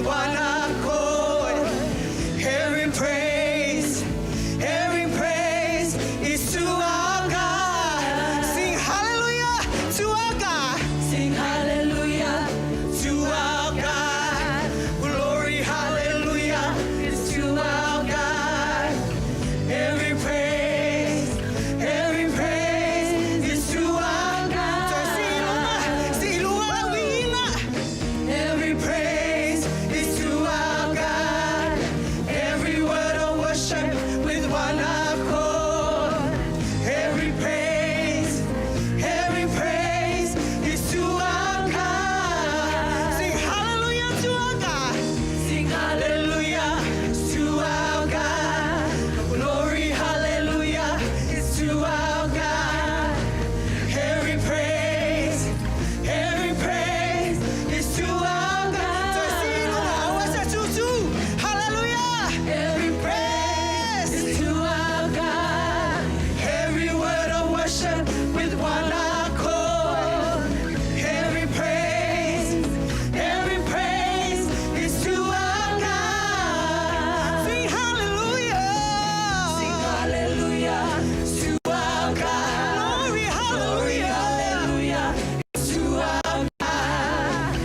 one accord. Every praise, every praise is to our God. Sing hallelujah to our God. Sing hallelujah To our God. Glory, hallelujah is to our God. Every praise is to our God. 再試路啊，試路啊，榮啊！Every praise is to our God. Every word of worship with one accord. Every praise is to our God. Sing hallelujah to our God. Sing Hallelujah to our God. Glory, hallelujah is to our God. Every praise is to our God. 再試路啊，我是主主，Hallelujah. Every praise is to our God. Every word of worship with one accord. Every praise is to our God. Sing hallelujah. Sing hallelujah to our God. Glory, Glory, hallelujah. hallelujah To our God.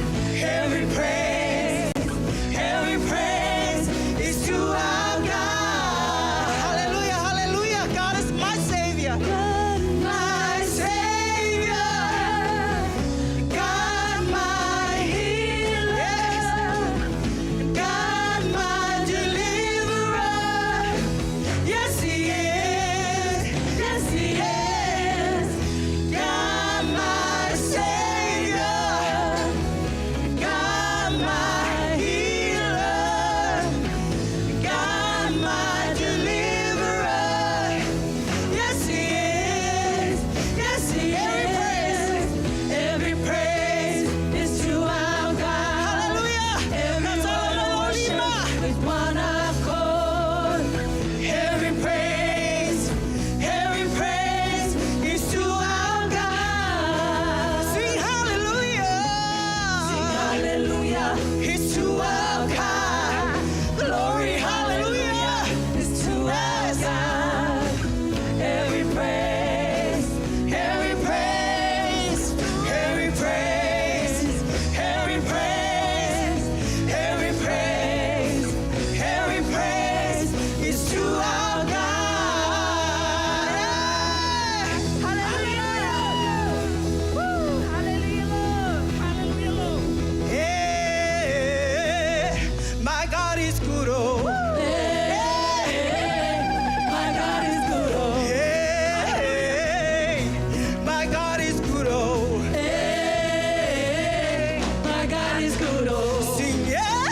Every praise is to our God. Hallelujah, hallelujah. God is my Savior. God My Savior. God, my healer. Yes. God, my deliverer. Yes, He is. Yes, He is. God, my Savior. God, my healer. God, my deliverer. Yes, He is. Yes, He is. Every praise is to our God. Hallelujah. Every word of worship with one accord. Every praise is to our God. Sing hallelujah. Sing hallelujah. It's to our God. Glory, hallelujah. Is to our God. Every praise, every praise, every praise, every praise, every praise, every praise is to our God. Hallelujah. Woo. Hallelujah, Lord. Hallelujah, Lord. Yeah, my God is good. Oh. Hey, my God is good. Oh. Hey, my God is good. Oh. Hey, my God is good. Oh. Sing, yeah,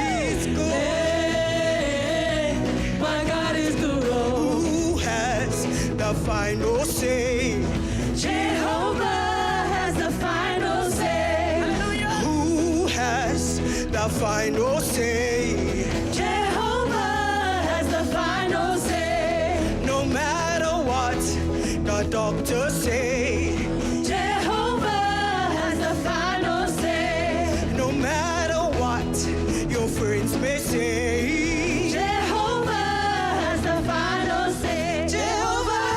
he's good. Hey, my God is good. Oh. Who has the final say? Jehovah has the final say. Who has the final say? Jehovah has the final say. No matter what the doctors say, Jehovah has the final say. no matter what your friends may say, Jehovah has the final say. Jehovah,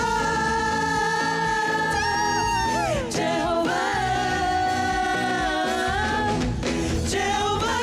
Jehovah. Jehovah.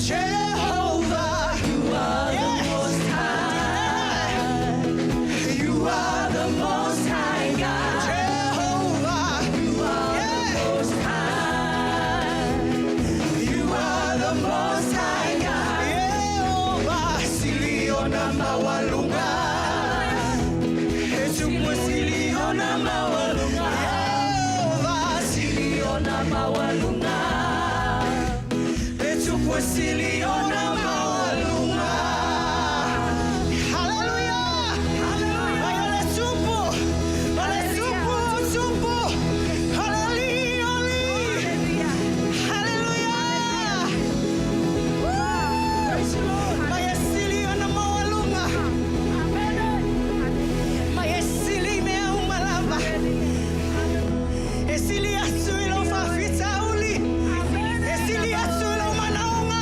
Jehovah, You are the Yes. most high. you are The most high God. Jehovah. You are Yeah. the most high. You are the Most high God. Jehovah, siliona mawalunga. Etukwe siliona mawalunga. Jehovah, Siliona mawalunga. etukwe siliona mawalunga. Hallelujah. Hallelujah. Tupu. Tupu, tupu. Hallelujah. Hallelujah. Praise the Lord. Mayesiliona mawalunga. Mayesili mea umalava. Esili atu ilo fafitauli. Esili atu ilo manaonga.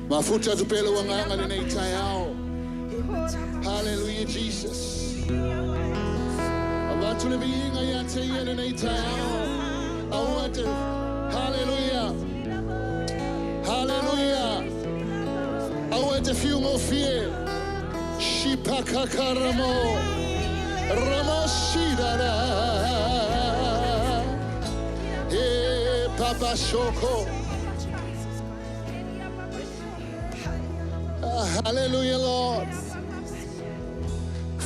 Mafuta atu pea lou agaga lenei taeao. Hallelujah, Jesus. Avatu le viiga ia te ia lenei taeao. Aua te. Hallelujah. Hallelujah. Aua te fiu gofie. Shipakakaramo. Ramo shidara. E Papa Shoko. Hallelujah, Lord.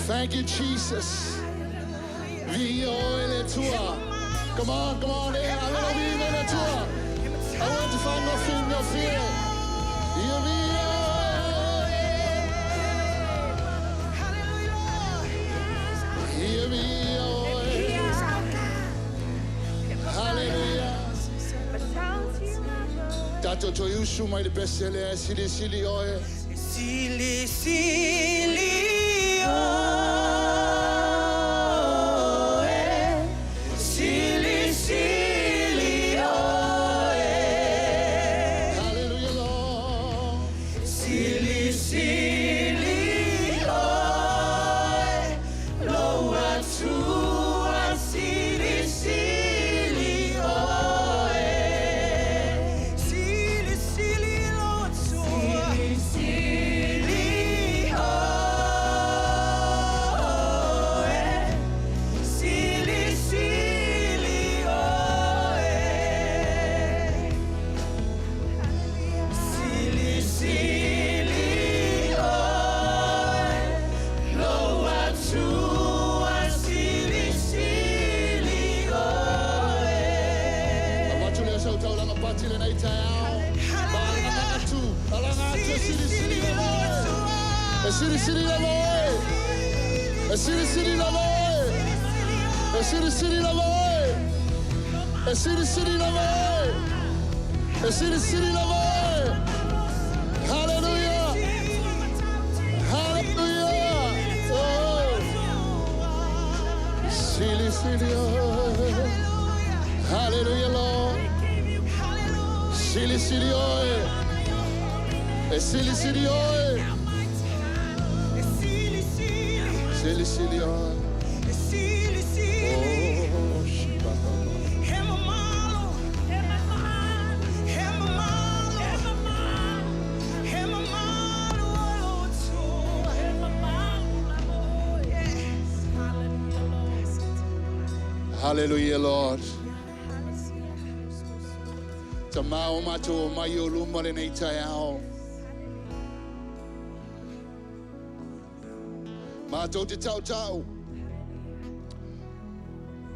Thank you, Jesus. Viia oe le Atua. Come on, come on. Eh, ave le viiga i le Atua. Aua te faagofigofie. Ia viia oe. Ia viia oe. Hallelujah. Tatou toe usu mai le pese lea e silisili oe. Silisili oe, silisili oe. Hallelujah, Lord. Silisili oe, lou Atua, silisili oe. Silisili lou Atua. Silisili oe, silisili oe. Silisili oe, lou Atua, silisili oe. Avatu le sautaulaga pati lenei taeao. Alaga atu, alaga atu e silisili lava oe. E silisili lava oe. E silisili lava oe. E silisili lava oe. E silisili lava oe. E silisili lava oe. Hallelujah. Hallelujah. Oh. Silisili oe. Hallelujah, Lord. Silisili oe. E silisili oe. Silisili oe. Oh, shibaba. Hallelujah, Lord. Tamā o matou omai i ou luma lenei taeao. Matou te tautau.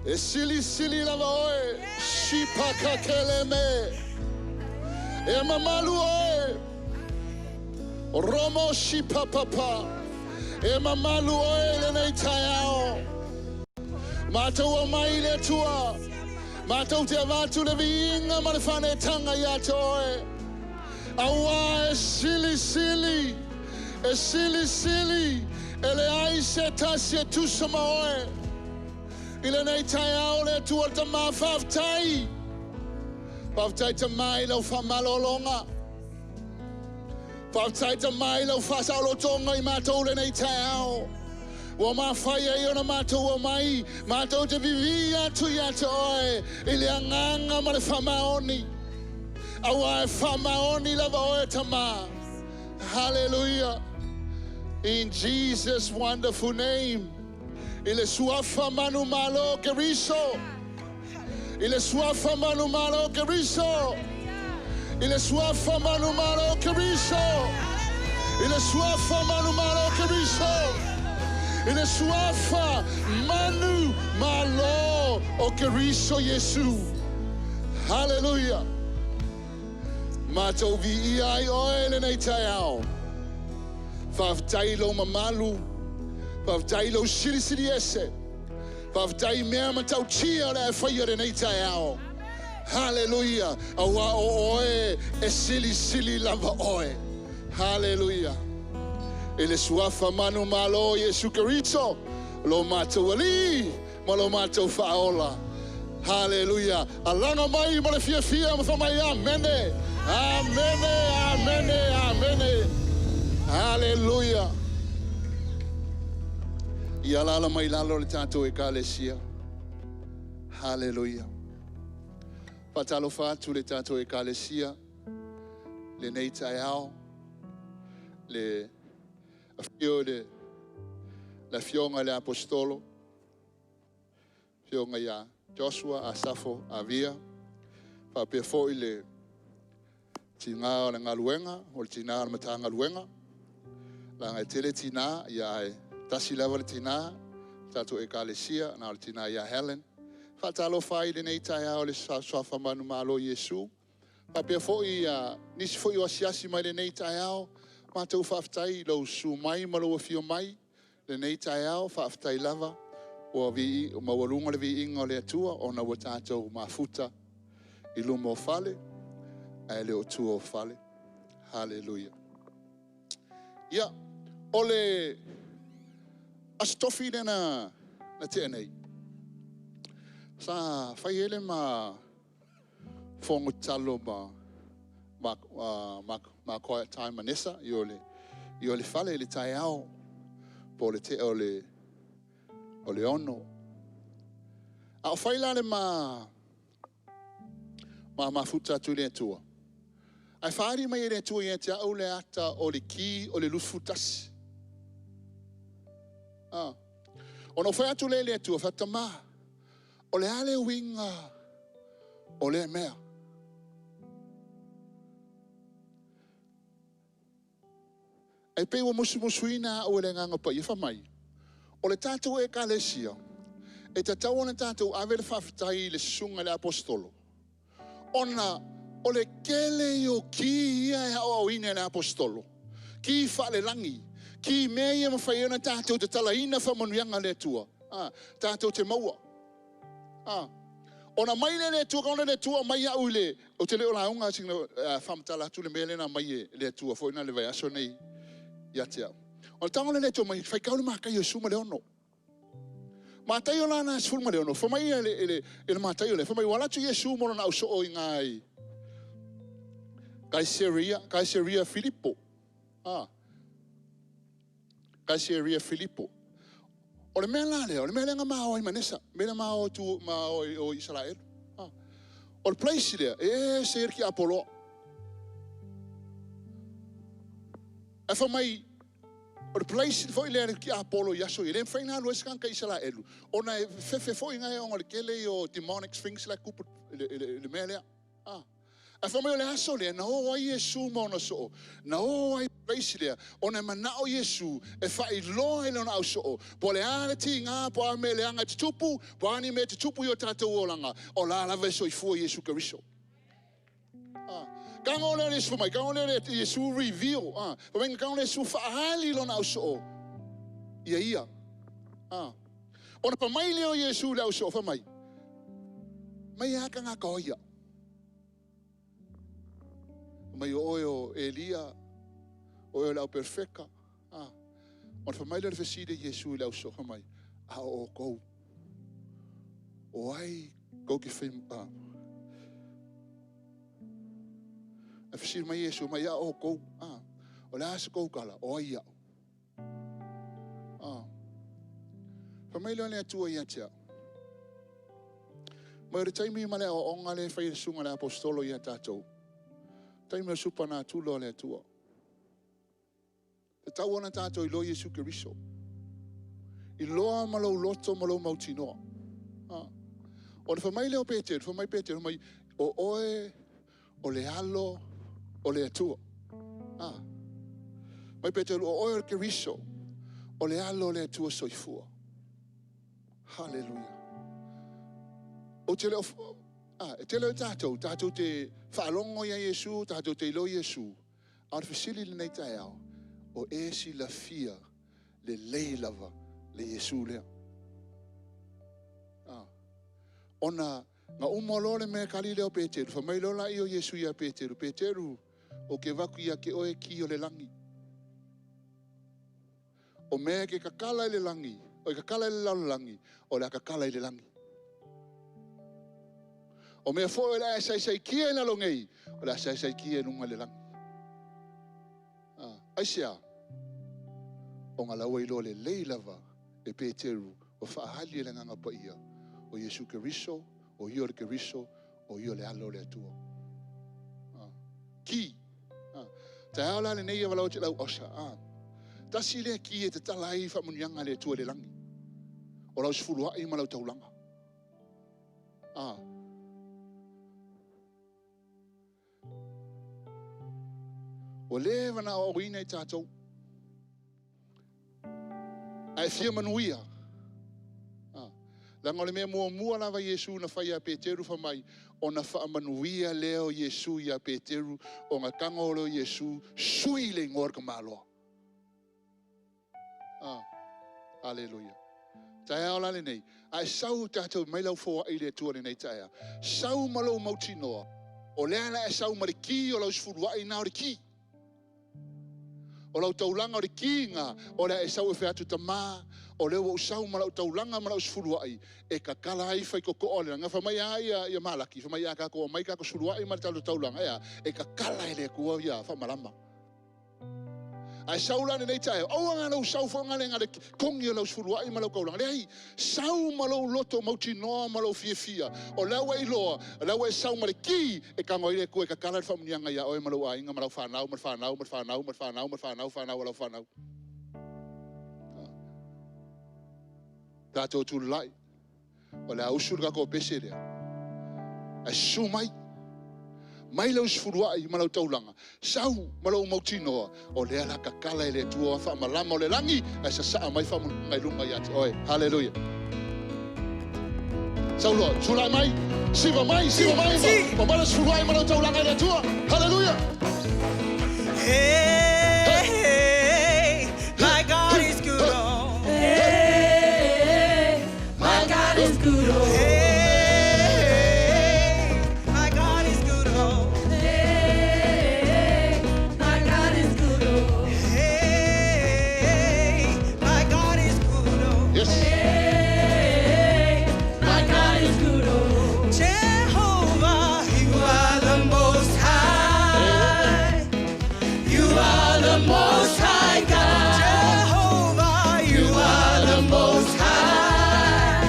E silisili lava oe. Shipakakeleme. E mamalu oe. Romo shipapapa. E mamalu oe lenei taeao. Matou omai le Atua. Matou te avatu le viiga ma le faanetaga ia te oe. Auā e silisili. E silisili. E leai se tasi e tusa ma oe. I lenei taeao le Atua Tamā faafetai. Faafetai Tamā i lau faamalologa. Faafetai Tamā i lau faasaolotoga i matou lenei taeao. Ua mafai ai ona matou omai, matou te vivii atu ia te oe, i le agaga ma le faamaoni. Auā e faamaoni lava oe Tamā. Hallelujah. In Jesus' wonderful name. I le suafa manumalo o Keriso. I le suafa manumalo o Keriso. I le suafa manumalo o Keriso. I le suafa manumalo o Keriso. I le suafa manumalo o Keriso Iesu. Hallelujah. Matou viia ai oe lenei taeao. Faafetai lou mamalu. Faafetai lou silisili ese. Faafetai mea matautia o le a e faia lenei taeao. Hallelujah. Auā o oe e silisili lava oe. Hallelujah. I le Suafa manumalo o Iesu Keriso, lo matou Alii ma lo matou Faaola. Haleluia! Alaga mai ma le fiafia ma fai mai, Amene! Amene! Amene! Amene! Haleluia! Ia alaala mai i lalo le tatou Ekalesia. Haleluia! Faatalofa atu le tatou Ekalesia lenei taeao, le afio le Afioga i le Aposetolo, Afioga ia Joshua Asafo Avia, faapea foi le tina o le galuega, o le tina o le Matagaluega, leaga e tele tina, ia ae tasi lava le tina, tatou Ekalesia, na o le tina ia Helen. Faatalofa ai i lenei taeao i le suafa manumalo o Iesu. Faapea foi nisi foi o asiasi mai lenei taeao, matou faafetai i lou susu mai ma lou afio mai lenei taeao. Faafetai lava ua maualuga le viiga o le Atua ona ua tatou mafuta i luma o fale ae le o tua o fale. Haleluia. Ia, o le Aso Tofi lea na tea nei, sa fai ai le ma fono tatalo ma quiet time ma Nessa i o le fale i le taeao po o le tea o le 6. A o fai la le ma mafuta atu i le Atua, ae faaali mai e le Atua ia te au le ata o le ki o le 21. Ona ou fai atu lea i le Atua, fai atu, Tama, o le a le uiga o lea mea? E pei ua musumusuina au e le Agaga Paia, fai mai, o le tatou Ekalesia, e tatau ona tatou ave le faafetai i le susuga i le Aposetolo, ona o le tele o ki ia e aoaoina e le Aposetolo, ki faalelagi, ki mea ia e mafai ai ona tatou tatalaina faamanuiaga a le Atua, tatou te maua. Ona aumai lea e le Atua, ona le Atua aumai au i le, ou te le o lauga sina faamatala atu le mea lea na aumai e le Atua foi na le vaiaso nei ia te au. O le tago lea le Atua mai, faitau le Mataio 16. Mataio la na 16, fai mai e le Mataio lea, fai mai ua alu atu Iesu ma lona ausoo i ngai Kaisaria Filipo. Kaisaria Filipo. O le mea la lea, o le mea lea na ma o ai ma Nessa, mea lea ma o tu ma o Israel. O le place lea, e se ki Apollo. E fai mai, o le place foi lea ki Apollo i aso i le mawhai ngā lua se ka Israelu. Ona e fefe foi ngai o le kele o demonic things la kupu le mea lea. E fai mai o le aso lea, na o ai Iesu ma ona soo. Na o ai place lea, ona e manao Iesu e whailoa i lona au soo. Po le a le tinga, po a me le anga te tupu, po a ni me te tupu i o tātou olanga. O la lava e soifua Iesu Keriso. Ka ngō lea Iesu mai, ka ngō lea Iesu reveal. Pa mai ka ngō lea Iesu whaahali lona au soo. Ia ia. Ona pa mai leo Iesu le au soo, fa mai. Mai a ka ngā ka oia. Mai o oe o Elia, o oe o le au perfeka. Ona fa mai leo le fesili Iesu i le au soo, fa mai. A o kou. O ai kou ki whai... A fesili mai Iesu, mai a o kou. O le asa kou kala, o ai au. Fa mai leo le Atua ia te au. Mai o le taimi ma le o onga le whai sunga le apostolo ia tātou. Taimi o supa nā tūlo le Atua. Te tau ona tātou i lo Iesu Keriso. I loa ma lou loto ma lou mautinoa. O le whamai leo Peteru, whamai Peteru, mai o oe o le alo o le Atua. Mai Peteru, o oe o le Keriso, o le alo o le Atua soifua. Hallelujah. O te leo, e te leo tātou, tātou te whaalongo ia Iesu, tātou te ilo Iesu. A o le fesili lenei taeao, o e si la fia le lei lava le Iesu lea. Ona ngā umo lo le mea kali leo Peteru, fa mai lola i o Iesu ia Peteru, Peteru, o ke vaku ia ke oe ki o le langi. O mea e ke kakala i le lagi, o e kakala i le lalolagi, o le a kakala i le lagi. O mea foi o le a e saisaikia i lalo nei, o le a saisaikia i luga i le lagi. Aisea? Ona la ua iloa lelei lava e Peteru ua faaali e le Agaga Paia, o Iesu Keriso, o ia o le Keriso, o ia o le Alo o le Atua. Ki. Taeao la lenei e valaau atu i lau usher. Tasi lea ki e tatala ai faamanuiaga a le Atua i le lagi. O lau sefuluai ma lau taulaga. Ua leva ona aoaoina i tatou. Ae fia manuia. Leaga o le mea muamua lava Iesu na fai ia Peteru fai mai, ona faamanuia lea o Iesu ia Peteru, ona tago lea o Iesu, sui le igoa o le tamaloa. Aleluia. Taeao la lenei, ae sau tatou mai lau foai i le Atua lenei taeao. Sau ma lou mautinoa, o lea la e sau ma le ki o lau sefuluai na o le ki. O lau taulaga o le ki na, o lea e sau e fai atu tamā, o lea ua ou sau ma lau taulaga ma lau sefuluai, e tatala ai faitotoa o le lagi. Fai mai lava ia Malaki, fai mai a tatou aumai tatou sefuluai ma le tatou taulaga, e a? E tatala e le Atua ia faamalama. Ae sau la lenei taeao, aua na lou sau foi na le togi o lau sefuluai ma lau taulaga. Leai, sau ma lou loto mautinoa ma lou fiafia. O lea ua iloa, o lea ua e sau ma le ki e tago ai le Atua e tatala le faamanuiaga ia oe ma lou aiga ma lau fanau ma le fanau ma le fanau ma le fanau ma le fanau fanau a lau fanau. Tatou tulai, o le a usu le tatou pese lea. Ae susu mai, mai lau sefuluai ma lau taulaga, sau ma lou mautinoa, o lea la tatala e le Atua faamalama o le lagi, ae sasaa mai faamanuiaga i luga ia te oe. Haleluia. Sau loa, tulai mai, siva mai, siva mai, ma mai lau sefuluai ma lau taulaga i le Atua. Haleluia. Hey, hey, my God is good. Oh. Hey, my God is good. Oh. Hey, my God is good. Oh. Hey, my God is good. Oh. Hey, my God is good. Oh. Yes. Hey, my God is good. Oh. Jehovah, you are the most high. You are the most high God. Jehovah, you are the most high.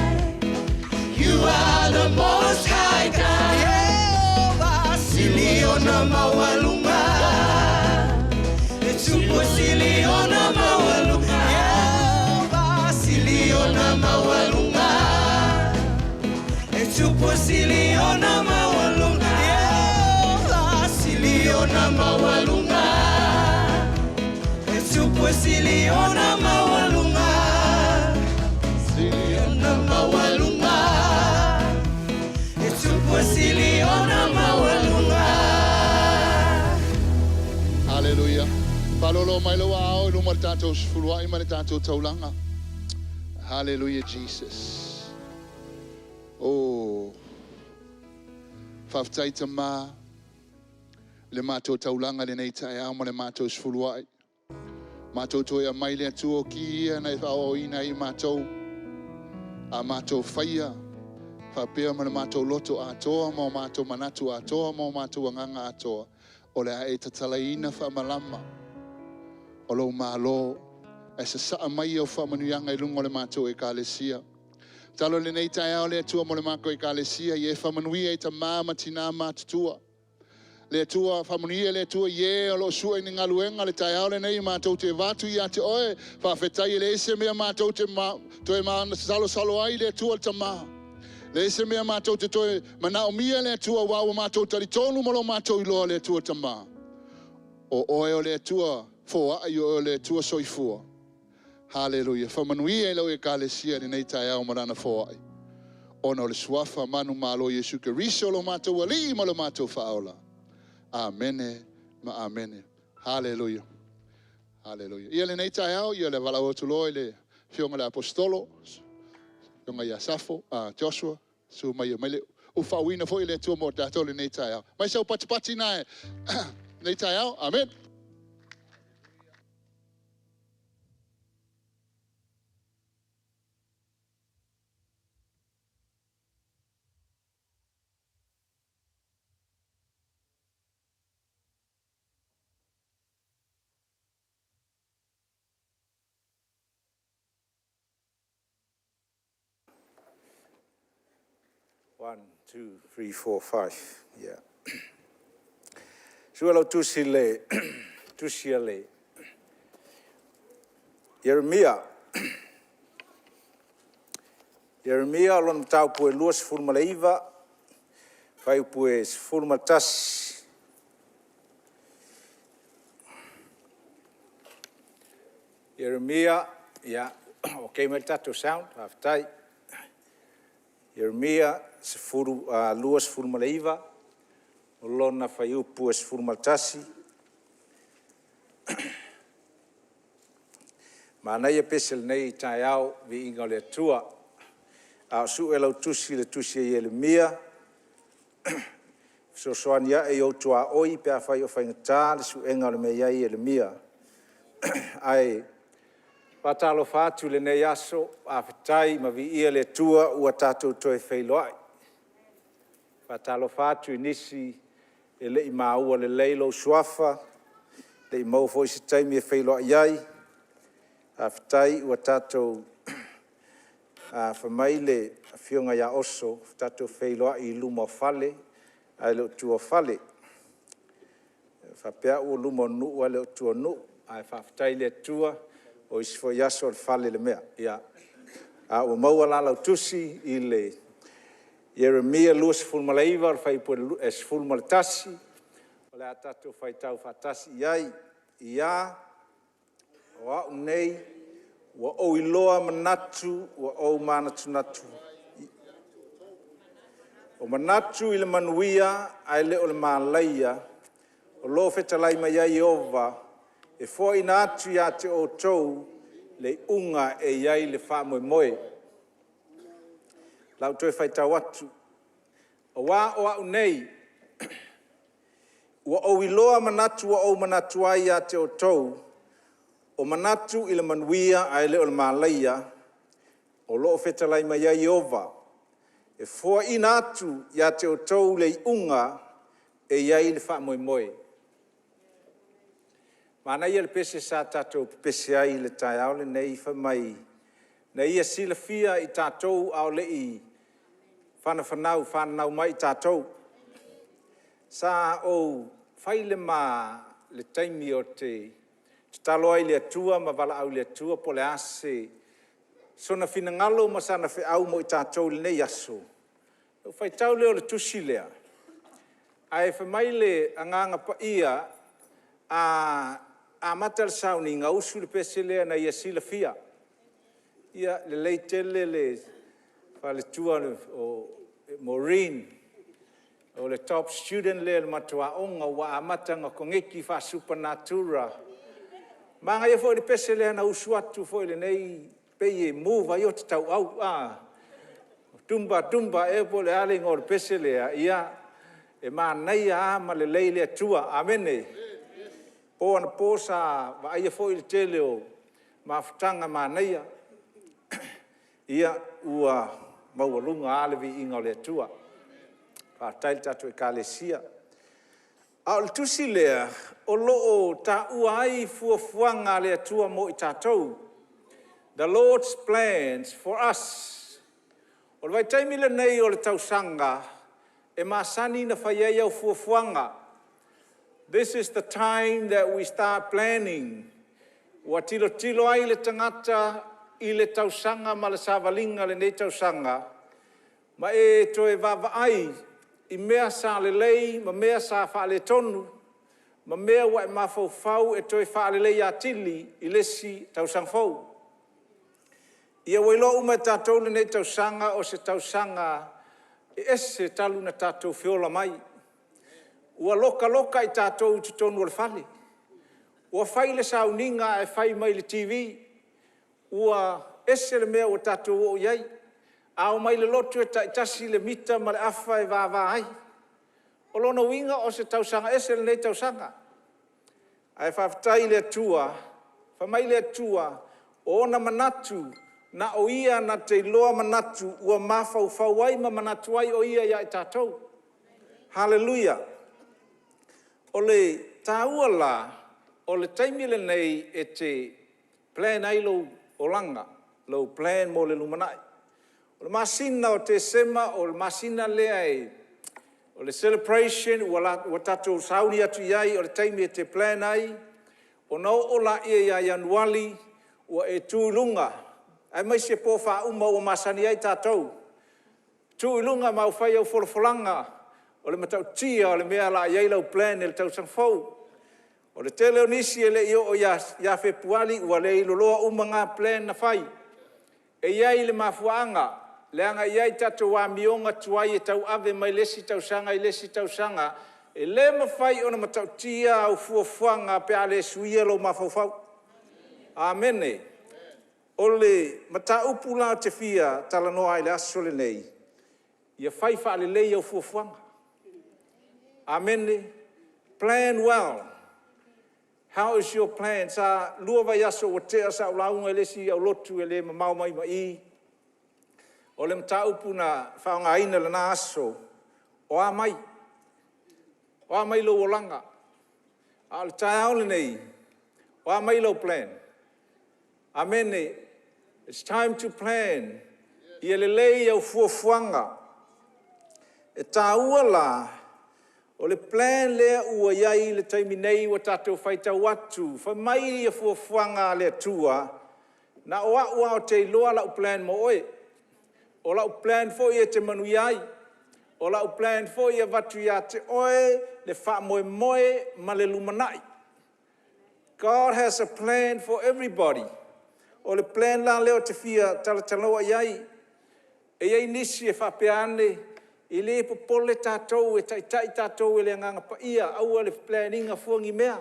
You are the most high God. Jehovah, siliona mawalunga. Etupo siliona mawalunga. Jehovah, siliona mawalunga. Etupo siliona mawalunga. Jehovah, siliona mawalunga. Etupo siliona mawalunga. Siliona mawalunga. Etupo siliona mawalunga. Haleluia. Faalolo mai lou aao i luma o le tatou sefuluai ma le tatou taulaga. Haleluia Jesus. Oh. Faafetai Tamā le matou taulaga lenei taeao ma le matou sefuluai. Matou toe aumai le Atua o ki ia na e faaoaoina ai matou. A matou faia, faapea ma le matou loto atoa ma o matou manatu atoa ma o matou agaga atoa, o le a e tatalaina faamalama o lou Malo, ae sasaa mai au faamanuiaga i luga o le matou Ekalesia. Tatalo lenei taeao le Atua mo le matou Ekalesia, ia e faamanuia i tamā ma tinā matutua. Le Atua, faamanuia le Atua i e o lo o sue i ni galuega le taeao lenei matou te avatu ia te oe, faafetai e leai se mea matou te toe masalosalo ai le Atua le Tamā. Leai se mea matou te toe manaomia le Atua aua ua matou talitonu ma lo matou iloa le Atua Tamā. O oe o le Atua foai, o oe o le Atua soifua. Haleluia. Faamanuia i lau Ekalesia i lenei taeao ma lana foai, ona o le suafa manumalo o Iesu Keriso lo matou Alii ma lo matou Faaola. Amene ma amene. Haleluia. Haleluia. Ia lenei taeao, ia le valaau atu loa i le afioga i le Aposetolo, afioga ia Safo, Joshua, susu mai e mai le ufaauina foi le Atua mo tatou lenei taeao. Mai sau patipati na e lenei taeao. Amen. 1, 2, 3, 4, 5. Yeah. Sua lau tusi le tusi a le Ieremia. Ieremia o lona mataupu e 29, fuaiupu e 11. Ieremia, ia, ok mai le tatou sound, faafetai. Ieremia 29, o lona fuaiupu e 11. Manaia pese o lenei taeao, viiga o le Atua. A o sue lau tusi i le tusi a Ieremia, fesoasoani ae i ou tuaoi pe afai o faigata le suega o le mea e i ai Ieremia. Ae faatalofa atu i lenei aso, faafetai ma viia le Atua ua tatou toe feiloai. Faatalofa atu i nisi e le i maua lelei lou suafa, e le i maua foi se taimi e feiloai ai. Faafetai ua tatou fai mai le Afioga ia Oso, tatou feiloai i luma o fale ae le o tua o fale. E faapea au o luma o nuu ae le o tua o nuu. Ae faafetai i le Atua, o isi foi aso o le fale le mea. A ua maua la lau tusi i le Ieremia 29 i le fuaiupu e 11, o le a tatou faitau faatasi i ai. “Ia, o au nei ua ou iloa manatu ua ou manatunatu, o manatu i le manuia ae le o le malaia, o lo o fetalai mai ai Ieova, e foaiina atu ia te outou le iuga e i ai le faamoemoe.” O le a ou toe faitau atu. “Aua o au nei, ua ou iloa manatu ua ou manatu ai ia te outou, o manatu i le manuia ae le o le malaia, o lo o fetalai mai ai Ieova, e foaiina atu ia te outou le iuga e i ai le faamoemoe.” Manaia le pese sa tatou pepese ai i le taeao lenei fai mai na Ia silafia i tatou a o le i fananau mai i tatou. Sa ou fai le taimi ou te tatalo ai i le Atua ma valaau i le Atua po o le a sona finagalo ma sana feau mo i tatou i lenei aso. Ona ou faitau lea o le tusi lea, ae fai mai le Agaga Paia, a amata le sauniga, usu le pese lea, “Na Ia silafia.” Ia lelei tele le faletua o Maureen, o le top student lea i le matou aoga ua amata ona koneti faa-supernatural. Manaia foi le pese lea na usu atu foi i lenei, pei e move ai ota tauau a, tumba tumba ea po o le a le igoa o le pese lea. Ia, e manaia lava ma lelei le Atua. Amene. O po anapo sa vaaia foi le tele o mafutaga manaia, ia ua maualuga lava le viiga o le Atua. Faafetai i le tatou Ekalesia. A o le tusi lea o lo o taua ai fuafuaga a le Atua mo i tatou, the Lord's plan for us. O le vaitaimi lenei o le tausaga e masani ona fai ai au fuafuaga. This is the time that we start planning. Ua tilotilo ai le tagata i le tausaga ma le savaliga o lenei tausaga, ma e toe vaavaai i mea sa lelei ma mea sa faaletonu ma mea ua e mafaufau e toe faaleleia atili i le isi tausaga fou. Ia ua iloa uma e tatou lenei tausaga o se tausaga e ese talu ona tatou feola mai. Ua lokaloka i tatou i totonu o le fale, ua fai le sauniga ae fai mai le TV, ua ese le mea ua tatou oo i ai. A omai i le lotu e taitasi le mita ma le afa e vava ai. O lona uiga o se tausaga ese lenei tausaga. Ae faafetai i le Atua, fai mai le Atua, o ona manatu na o Ia na te iloa manatu ua mafaufau ai ma manatu ai o Ia ia i tatou. Haleluia! O le taua la o le taimi lenei e te plan ai lou olaga, lou plan mo le lumanai. O le masina o Tesema o le masina lea e o le celebration ua tatou sauni atu i ai o le taimi e te plan ai, ona oo lea ia Ianuari ua e tu i luga, aemaise po faauma ua masani ai tatou, tu i luga ma fai au folafolaga o le matautia o le mea o le a i ai lau plan i le tausaga fou. O le tele o nisi e le i oo ia Fepuari ua leiloloa uma na plan na fai. E i ai le mafuaaga, leaga e i ai tatou amioga tuai e tauave mai le isi tausaga i le isi tausaga. E le mafai ona matautia au fuafuaga pe a le suia lou mafaufau. Amene. O le mataupu la ou te fia talanoa ai i le aso lenei, ia fai faalelei au fuafuaga. Amene. Plan well. How is your plan? Sa lua vaiaso ua tea sa ou lauga i le isi aulotu e le mamao mai ma i. O le mataupu na faaaogaina i lena aso, o a mai? O a mai lou olaga? A o le taeao lenei, o a mai lau plan? Amene. It's time to plan. Ia lelei au fuafuaga. E taua la o le plan lea ua i ai i le taimi nei ua tatou faitau atu, fai mai fuafuaga a le Atua, na o au lava ou te iloa lau plan mo oe, o lau plan foi e te manuia ai, o lau plan foi e avatu ia te oe le faamoemoe ma le lumanai. God has a plan for everybody. O le plan la lea ou te fia talatalanoa i ai. E i ai nisi e faapea ane, e le popole tatou e taitai tatou e le Agaga Paia, aua le plan ina fua ni mea.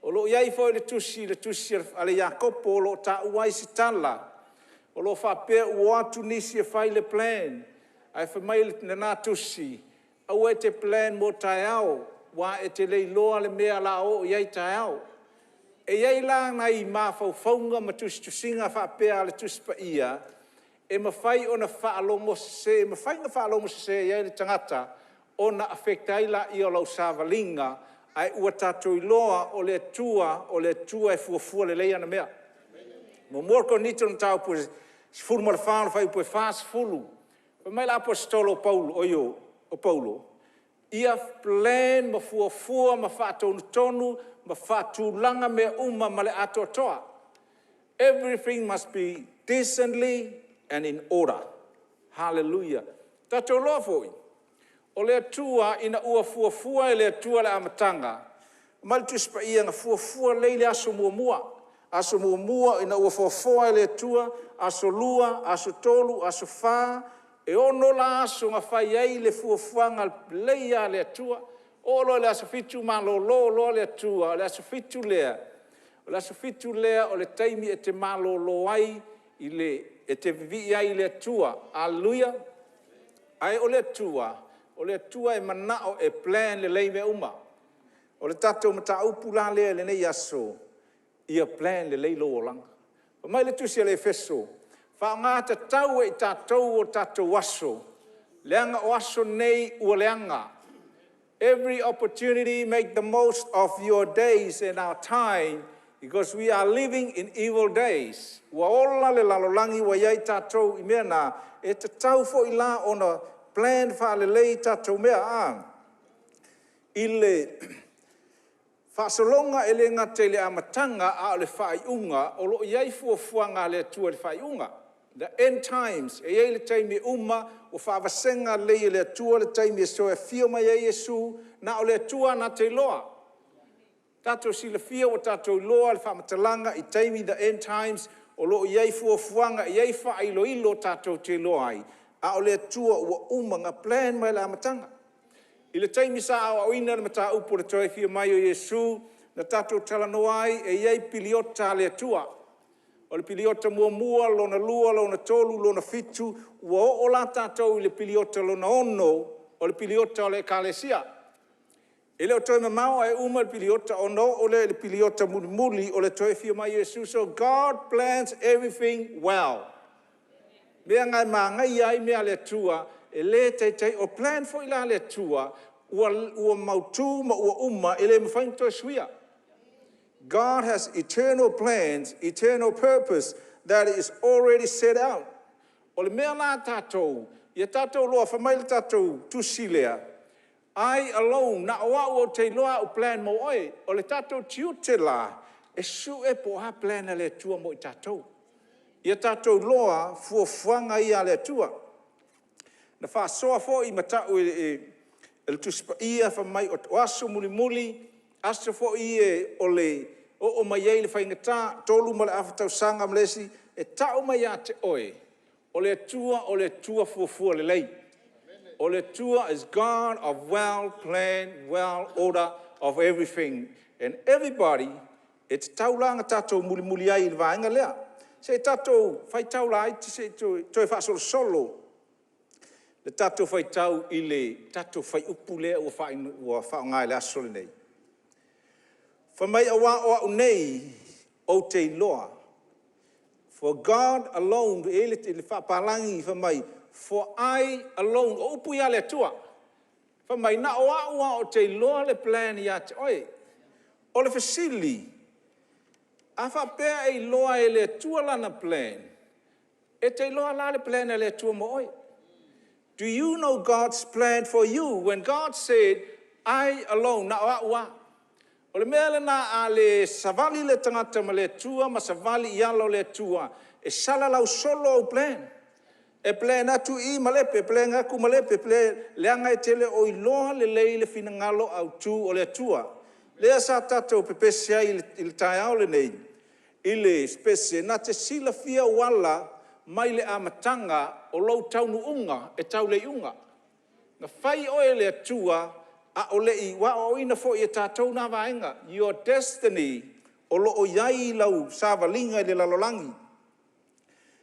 O lo o i ai foi le tusi, le tusi a Iakopo o lo o taua ai se tala o lo o faapea ua o atu nisi e fai le plan, ae fai mai lena tusi, aua e te plan mo taeao, aua e te le iloa le mea o le a oo i ai taeao. E i ai la nai mafaufauga ma tusitusiga faapea a le Tusi Paia e mafai ona faalogosese, e mafai ona faalogosese i ai le tagata ona affect ai lea o lau savaliga, ae ua tatou iloa o le Atua o le Atua e fuafua lelei ana mea. 1 Korinito 14, fuaiupu 40, fai mai le aposetolo o Paulo, ia plan ma fuafua ma faatonutonu ma faatulaga mea uma ma le atoatoa. Everything must be decently and in order. Hallelujah. Ua tatou iloa foi, o le Atua ina ua fuafua e le Atua le amataga, fai mai le Tusi Paia na fuafua lelei le aso muamua, aso muamua ina ua foafoa e le Atua, aso lua, aso tolu, aso fa, e 6 la aso na fai ai le fuafuaga lelei lava a le Atua. Oo loa i le aso fitu malolo loa le Atua, o le aso fitu lea, o le aso fitu lea o le taimi e te malolo ai, e te vivii ai i le Atua. Aleluia. Ae o le Atua, o le Atua e manao e plan lelei mea uma. O le tatou mataupu la lea i lenei aso, ia plan lelei lou olaga. Fai mai le tusi a le Efeso, faaaoga tatau e i tatou o tatou aso, leaga o aso nei ua leaga. Every opportunity, make the most of your days and our time because we are living in evil days. Ua ola le lalolagi ua i ai tatou i mea na, e tatau foi la ona plan faalelei tatou mea. I le faasologa e le gata i le amataga a o le faaiuga, o lo o i ai fuafuaga a le Atua i le faaiuga. The end times. E i ai le taimi e uma ua faavasega lelei e le Atua le taimi e toe afio mai ai Iesu, na o le Atua lava na te iloa. Ua tatou silafia ua tatou iloa le faamatalaga i taimi, the end times, o lo o i ai fuafuaga, e i ai faailoilo tatou te iloa ai, a o le Atua ua uma ona plan mai le amataga. I le taimi sa aoaoina le mataupu o le toe afio mai o Iesu, na tatou talanoa ai, e i ai piliota a le Atua. O le piliota muamua, lona lua, lona tolu, lona fitu, ua oo la tatou i le piliota lona 6, o le piliota o le Ekalesia. E le o toe mamao ae uma le piliota ona oo lea i le piliota mulimuli o le toe afio mai o Iesu. So God plans everything well. O le mea lena e manaia ai mea a le Atua, e le taitai, o plan foi la a le Atua ua mautu ma ua uma e le mafai ona toe suia. God has eternal plans, eternal purpose that is already set out. O le mea la a tatou, ia tatou iloa, fai mai le tatou tusi lea, I alone, na o au ou te iloa au plan mo oe. O le tatou tiute la, e sue po o a plan a le Atua mo i tatou. Ia tatou iloa fuafuaga ia a le Atua. Na faasoa foi ma tau e le Tusi Paia fai mai o aso mulimuli, aso foi ia o le oo mai ai le faigata, 3.5 tausaga ma le isi, e tau mai ia te oe, o le Atua o le Atua fuafua lelei. O le Atua is God of well plan, well order of everything and everybody. E tatau la ona tatou mulimuli ai i le vaega lea. Se i tatou faitau laiti se i toe faasolosolo le tatou faitau i le tatou fuaiupu lea ua faaaoga i le aso lenei. Fai mai, aua o au nei ou te iloa, for God alone, e i ai le faapalagi fai mai, for I alone, o upu ia a le Atua, fai mai na o au lava ou te iloa le plan ia te oe. O le fesili; a faapea e iloa e le Atua Lana plan, e te iloa la le plan a le Atua mo oe? Do you know God's plan for you? When God said, I alone, na o au lava. O le mea lena a le savali le tagata ma le Atua ma savali i ala o le Atua, e salalau solo au plan. E plan atu i i malepe, plan atu malepe, leaga e te le o iloa lelei le finagalo autu o le Atua. Lea sa tatou pepesi ai i le taeao lenei i le pese na te silafia ou ala mai le amataga o lou taunuuga e tau i le iuga. Na fai oe e le Atua a o le i… ua aoaoina foi e tatou na vaega. Your destiny o lo o i ai i lau savaliga i le lalolagi.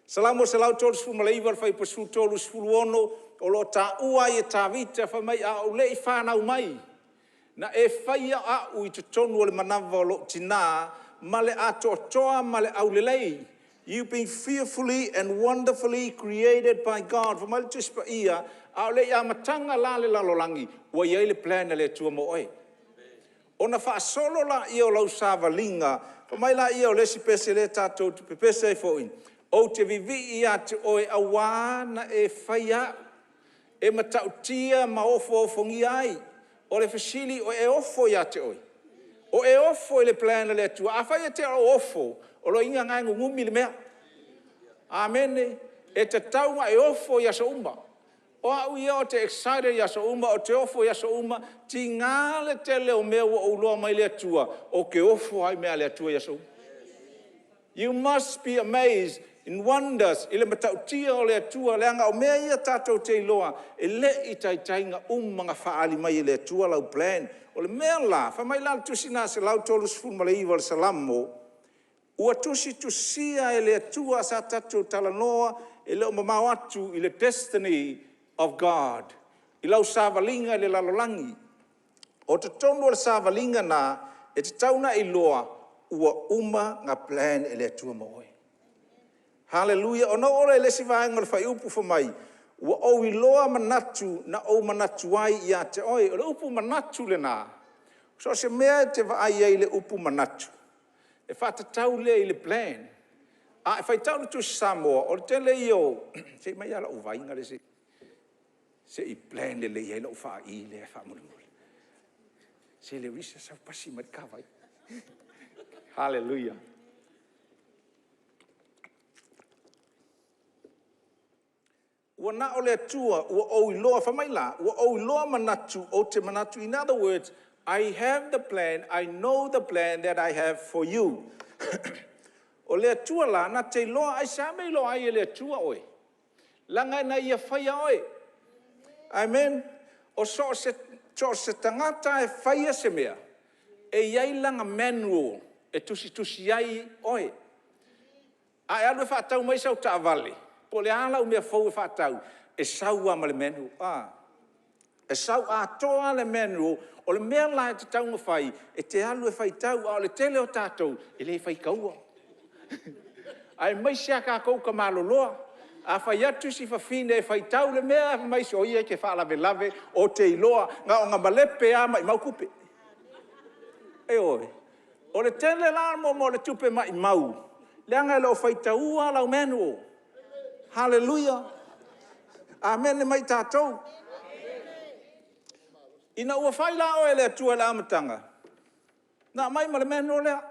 Salamo 139 fuaiupu 13 i le 16, o lo o taua ai e Tavita fai mai, a ou le i fanau mai, na e faia au i totonu o le manava o lou tina ma le atoatoa ma le aulelei. You been fearfully and wonderfully created by God. Fai mai le Tusi Paia, a o le i amataga la le lalolagi, ua i ai le plan a le Atua mo oe. Ona faasolo lea o lau savaliga, fai mai lea o le isi pese lea tatou te pepese ai foi, ou te vivii ia te oe aua na e faia au e matautia ma ofoofogia ai. O le fesili, o e ofo ia te oe? O e ofo i le plan a le Atua? Afai e te le o ofo, o lona uiga o lena e nunumi le mea. Amene. E tatau ona e ofo i aso uma. O au ia ou te excited i aso uma, ou te ofo i aso uma, tiga le tele o mea ua ou iloa mai le Atua, ou te ofo lava i mea a le Atua i aso uma. You must be amazed in wonders i le matautia o le Atua, leaga o mea ia tatou te iloa e le i taitai ona uma ona faaali mai e le Atua lau plan. O le mea la, fai mai la le Tusi lena 139 o le Salamo, ua tusitusia e le Atua, sa tatou talanoa e le o mamao atu i le destiny of God, i lau savaliga i le lalolagi. O totonu o le savaliga lena, e tatau ona e iloa ua uma ona plan e le Atua mo oe. Haleluia! Ona oo lea i le isi vaega o le fuaiupu fai mai, ua ou iloa manatu na ou manatu ai ia te oe. O le upu manatu lena, so o se mea e te vaai ai i le upu manatu, e faatatau lea i le plan. A e faitau i le Tusi Samoa, o le tele ia o… se i aumai lava lau vaina lea se i plan lelei ai lau faai lea faamolemole. Se Leuisa sau pasi mai le ta vai. Hallelujah. Ua na o le Atua ua ou iloa, fai mai la, ua ou iloa manatu ou te manatu. In other words, I have the plan, I know the plan that I have for you. O le Atua la, na te iloa, aisea le mea e iloa ai e le Atua oe? Leaga na Ia faia oe. Amen. O so o se tagata lava e faia se mea, e i ai lana manual e tusitusi ai oe. A e alu e faatau mai sau taavale, po o le a lau mea fou e faatau, e sau lava ma le manual. E sau atoa lava le manual. O le mea la e tatau ona fai, e te alu e faitau, a o le tele o tatou e le faitaua, aemaise lava tatou tamaloloa. A fai atu si fafine e faitau le mea, fai mai, soia e te faalavelave ou te iloa, na ona malepe lava maumau tupe. Ioe. O le tele la o le tupe maumau, leaga e le o faitaua lau manual. Haleluia. Amene mai tatou. Ina ua fai la oe e le Atua i le amataga, na aumai ma le manual lea.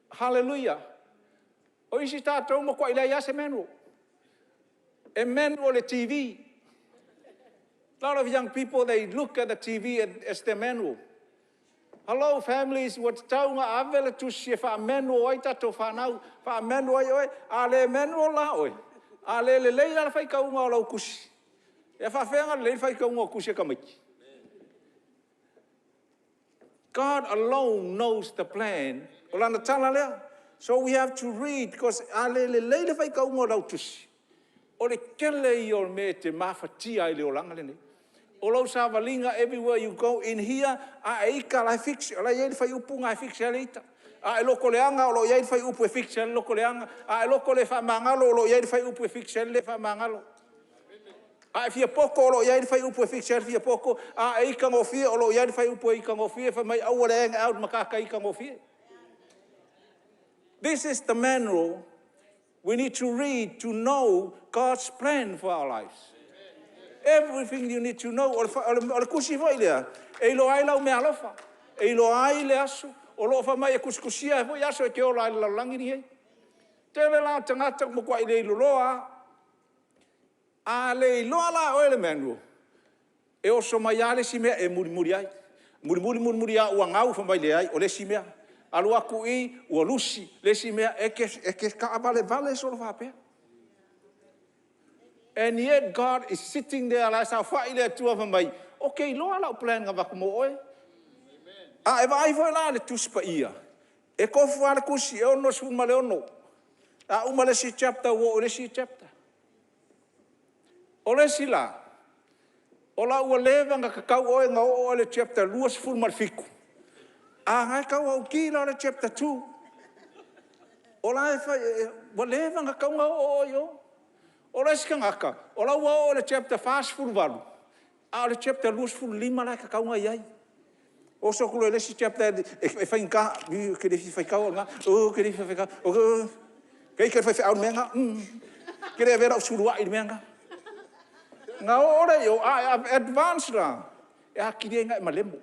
Haleluia. O isi tatou ua matuai leai lava se manual. E manual le TV. A lot of young people, they look at the TV as their manual. Hello families, ua tatau ona ave le tusi e faa-manual ai tatou fanau, faa-manual ai oe. A le manual la oe, a le lelei la le faitauga o lau tusi, e faapefea ona lelei le faitauga o tusi a tamaiti? God alone knows the plan. O lana tala lea. So we have to read, because a le lelei le faitauga o lau tusi, o le tele ia o mea e te mafatia ai i le olaga lenei. O lau savaliga, everywhere you go in here, a e ita o la e fix, o la e i ai le fuaiupu lena e fix ai le ita. A e lotoleaga o lo o i ai le fuaiupu e fix ai le lotoleaga. A e loto le faamagalo o lo o i ai le fuaiupu e fix ai le le faamagalo. A e fia poto o lo o i ai le fuaiupu e fix ai le fia poto. A e ita gofie o lo o i ai le fuaiupu e ita gofie, fai mai aua le hang out ma tagata ita gofie. This is the manual we need to read to know God's plan for our lives. Everything you need to know. O le tusi foi lea, e iloa ai lau meaalofa, e iloa ai le aso, o lo o fai mai e tusitusia ai foi aso e te ola ai i le lalolagi lenei. Tele la o tagata ua matuai leiloa lava. A le iloa la e oe le manual, e oso mai lava le isi mea e mulimuli ai, mulimuli mulimuli lava ua gau, fai mai leai o le isi mea. Alu atu i i ua lusi le isi mea, e te taavalevale solo faapea. And yet God is sitting there, o la e saofai le Atua fai mai, ou te iloa lau plan na avatu mo oe. A e vaai foi la i le Tusi Paia, e tofu lava le tusi e 66. A uma le isi chapter ua oo i le isi chapter. O le isi la, o la ua leva ona tatau oe ona oo i le chapter 27, a o la e tau autī la o le chapter 2. O la e fai, ua leva ona tatau ona oo oe i o. O le isi tagata, o la ua oo i le chapter 48, a o le chapter 25 la e tatau ona i ai. Oso atu loa i le isi chapter e faigata, oi ou te le fia faitau au i lena, ou te le fia faitau. Ita le faifeau i le mea lena, ou te le avea lau suluai i le mea lena. Ona oo lea i o, a e advance la, e atili ai ona e malemo.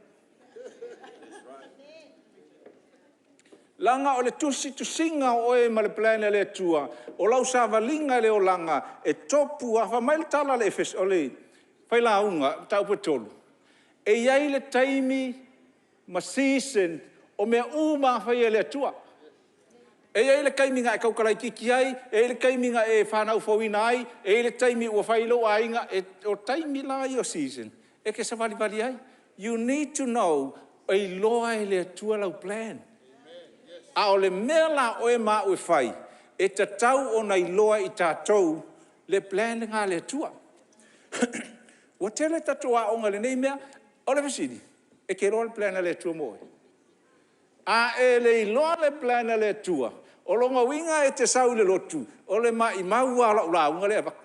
Leaga o le tusitusiga o oe ma le plan a le Atua, o lau savaliga i le olaga, e topu lava. Fai mai le tala a le Failauga, Mataupu e 3, e i ai le taimi ma season o mea uma lava e fai e le Atua. E i ai le taimi na e tautala itiiti ai, e i ai le taimi na e fanau fouina ai, e i ai le taimi ua fai ai lou aiga. O taimi la ia o season, e te savalivali ai. You need to know, e iloa e le Atua lau plan. A o le mea la a oe ma au e fai, e tatau ona iloa e i tatou le plan lena a le Atua. Ua tele tatou aoga i lenei mea. O le fesili; e te iloa le plan a le Atua mo oe? A e le iloa le plan a le Atua, o lona uiga e te sau i le lotu, o le maumau lava o lau lauga lea e avatu.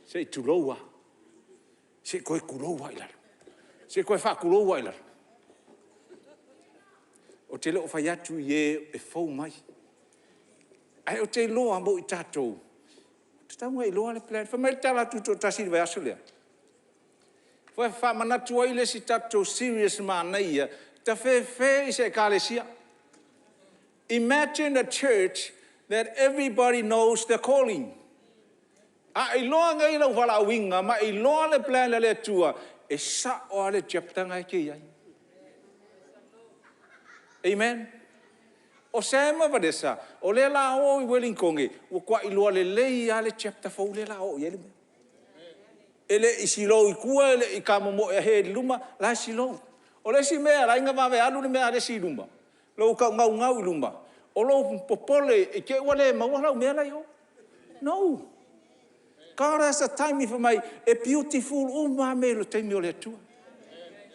Se i tulou lava, se i toe tulou lava i lalo, se i toe faatulou lava i lalo. Ou te le o fai atu i e e fou mai, ae ou te iloa mo i tatou, e tatau ona iloa le plan. Fai mai le tala a le Tutoatasi i le vaiaso lea, faamanatu ai le isi tatou serious manaia, tafefe i se Ekalesia. Imagine a church that everybody knows their calling. A e iloa nei lou valaauina ma e iloa le plan a le Atua, e sao lava le chapter lena e te i ai. Amen. O Sam ma Vanessa, o lea o le a o i Ueligitone, ua matua iloa lelei lava le chapter fou lea o le a oo i ai le mea. E le i slow i tua, e le i tamomoe ahead i luma, o la e slow. O le isi mea e ala ai ona vave alu le mea a le isi i luma, lou taunaunau i luma, o lou popole i te i ua le maua lau mea la e i o. No. God has a timing, fai mai e beautiful uma lava mea i le taimi o le Atua.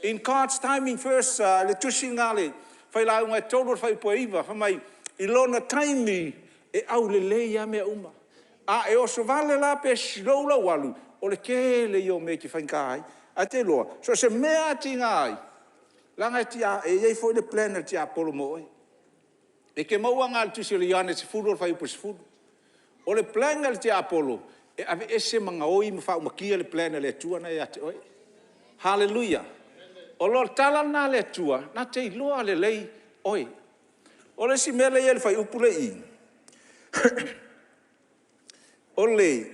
In God's timing first, le tusi lena a le Failauga e 3 i le fuaiupu e 9, fai mai i lona taimi e aulelei ai mea uma. A e osovale la pe slow lou alu, o le tele ia o mea e te faigata ai. Ae e te iloa, so o se mea lava e tiga ai, Leaga e e i ai foi le plan a le tiapolo mo oe. E te maua lena i le tusi a Ioane 10 i le fuaiupu 10. O le plan a le tiapolo, e aveese ma gaoi ma faaumakia le plan a le Atua lena e ia te oe. Haleluia! O le tala lena a le Atua na te iloa lelei oe. O le isi mea lea e i ai i le fuaiupu lea e i i,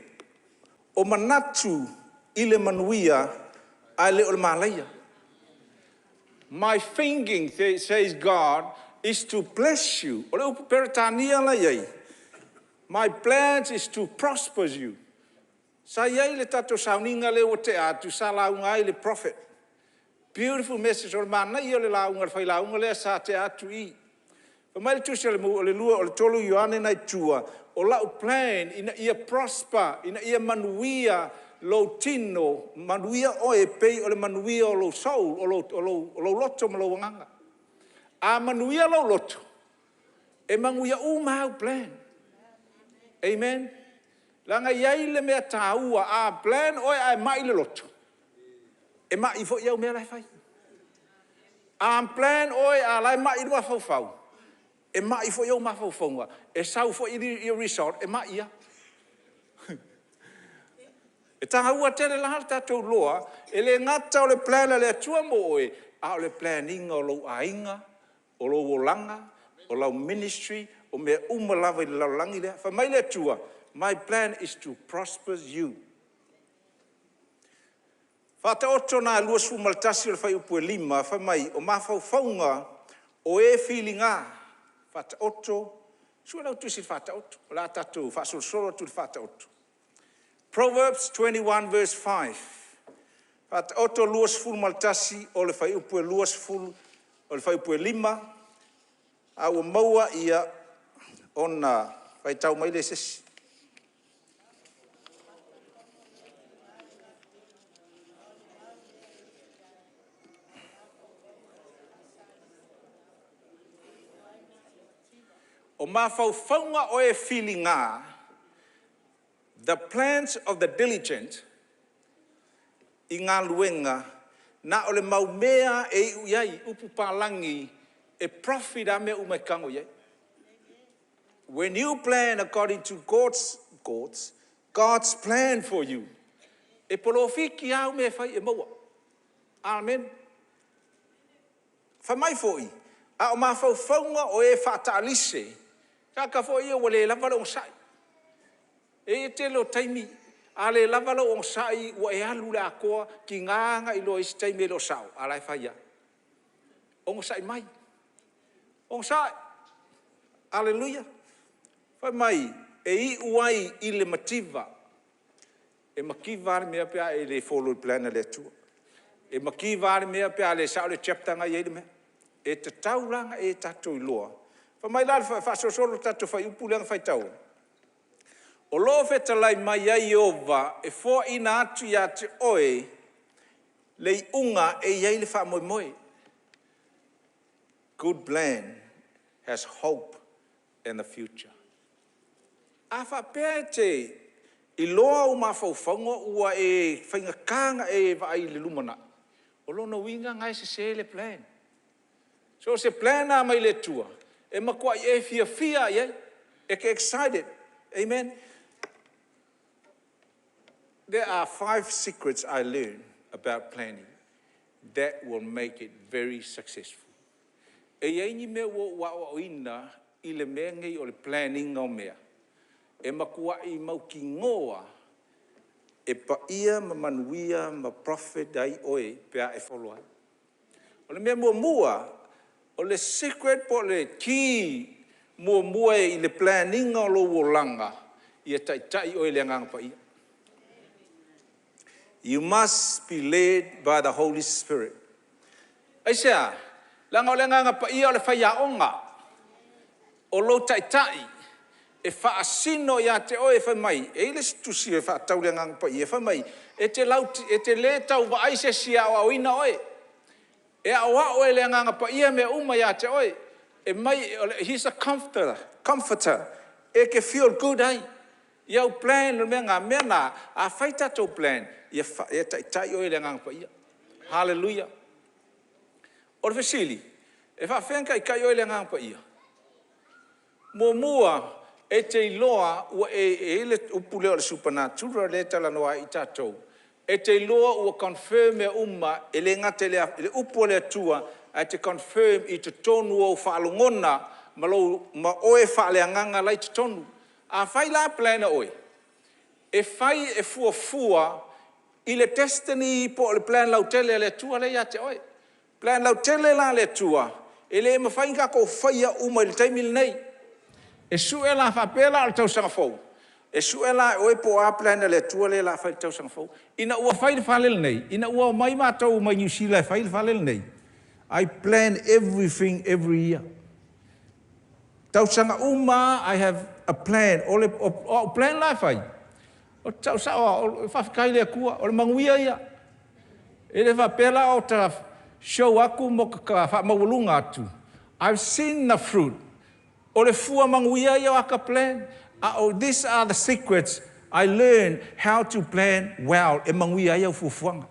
o manatu i le manuia ae le o le malaia. My thinking, says God, is to bless you. O le upu Peretania la e i ai, my plans is to prosper you. Sa i ai le tatou sauniga lea ua tea atu sa lauga ai le Prophet. Beautiful message, o le manaia ia o le lauga a le failauga lea sa tea atu i i. Fai mai le tusi a le 3 Ioane lena e i tua, o lau plan ina ia prosper, ina ia manuia lou tino, manuia oe e pei o le manuia o lou soul, o lou loto ma lou agaga. A manuia lou loto, e manuia uma lava au plan. Amen. Leaga e i ai le mea taua, a plan oe ae mai le loto, e mai foi au mea la e fai. A plan oe a o la e mai le mafaufau, e mai foi ou mafaufauga, e sau foi result e mai lava. E taua tele la le tatou iloa, e le gata o le plan a le Atua mo oe, a o le plan ina o lou aiga, o lou olaga, o lau ministry, o mea uma lava i le lalolagi lea. Fai mai le Atua, my plan is to prosper you. Faataoto ina 21 o le fuaiupu 5, fai mai, o mafaufauga o e filiga. Faataoto, sue lau Tusi i le Faataoto, o le a tatou faasolosolo atu i le Faataoto. Proverbs 21 verse 5, Faataoto 21 o le fuaiupu e 20, o le fuaiupu e 5, a ua maua ia ona faitau mai lea e se isi. O mafaufauga o e filiga, the plans of the diligent i galuega, na o le maumea e iu i ai, upu palagi, e profit lava mea uma e tago i ai. When you plan according to God's plan for you, e polofiti lava au mea e fai e maua. Amene. Fai mai foi, a o mafaufauga o e faataalise, tagata foi ia ua le lava le onosai. E i ai le tele o taimi a le lava lou onosai ua e alu i le atoa, tiga ona iloa i isi taimi e le o sao a o la e fai lava. Onosai mai, onosai, haleluia. Fai mai e iu ai i le mativa. E mativa lava le mea pe a e le follow i le plan a le Atua. E mativa lava le mea pe a le sao le chapter lena e i ai le mea. E tatau la ona tatou iloa. Fai mai la faasolosolo le tatou fuaiupu lea na faitauina, o lo o fetalai mai ai Ieova e foaina atu ia te oe le iuga e i ai le faamoemoe. Good plan has hope in the future. A faapea e te iloa ou mafaufauga ua e faigata ona e vaai i le lumanai, o lona uiga o lena e sese le plan. So o se plan lava mai le Atua, e matuai e fiafia lava i ai, e te excited. Amen. There are five secrets I learned about planning that will make it very successful. E i ai ni mea ua ou aoaoina i le mea lenei o le plan ina o mea, e matuai mautinoa e paia ma manuia ma profit ai oe pe a e follow ai. O le mea muamua, o le secret po o le key muamua i le plan ina o lou olaga, ia taitai oe e le Agaga Paia. You must be led by the Holy Spirit. Aisea? Leaga o le Agaga Paia o le faiaoga, o lou Taitai e faasino ia te oe fai mai, e i ai le isi tusi e faatatau i le Agaga Paia fai mai, e te le tau vaai se isi e aoaoina oe, e aoao e le Agaga Paia mea uma ia te oe. He is a comforter, e te feel good ai i au plan, o le mea lena, a fai tatou plan, ia taitai oe e le Agaga Paia. Haleluia. O le fesili, e faafefea ona taitai oe e le Agaga Paia? Muamua, e te iloa ua e… e i ai le upu lea o le supernatural lea e talanoa ai tatou, e te iloa ua confirm mea uma e le gata i le upu a le Atua ae te confirm i totonu o ou faalogona ma oe faaleagaga la e i totonu. Afai la e plan e oe, e fai e fuafua i le destiny po o le plan lautele a le Atua lea e ia te oe. O le plan lautele la a le Atua, e le mafai ona tatou faia uma i le taimi lenei. E sue la, a faapea la o le tausaga fou, e sue la e oe po o a plan a le Atua lea o le a fai i le tausaga fou. Ina ua fai le fale lenei, ina ua omai matou mai Niu Sila e fai le fale lenei, I plan everything every year. Tausaga uma lava I have a plan. O au plan la e fai, ou te tau sao lava, faafetai i le Atua, o le manuia ia. E le faapea la ou te show atu ma ou faamaualuga atu, I've seen the fruit. O le fua manuia ia o ata plan. These are the secrets I learn how to plan well e manuia ai au fuafuaga.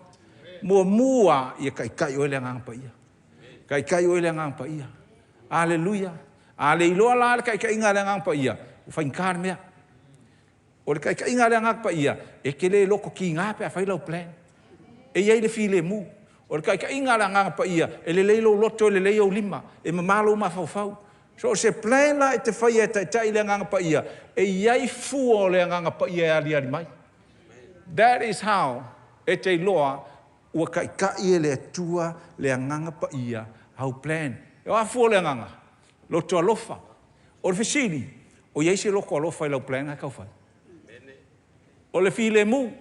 Muamua, ia taitai oe le Agaga Paia. Taitai oe le Agaga Paia. Aleluia. A le iloa la le taitaiga a le Agaga Paia, ua faigata le mea. O le taitaiga a le Agaga Paia, e te le loto tiga pe a fai lau plan. E i ai le filemu. O le taitaiga a le Agaga Paia, e lelei lou loto e lelei ou lima, e mama lou mafaufau. So o se plan la e te faia e taitai le Agaga Paia, e i ai fua o le Agaga Paia e aliali mai. That is how e te iloa ua taitai e le Atua le Agaga Paia au plan. O a fua o le Agaga? Loto alofa. O le fesili, o i ai se loto alofa i lau plan na e tau fai? O le filemu,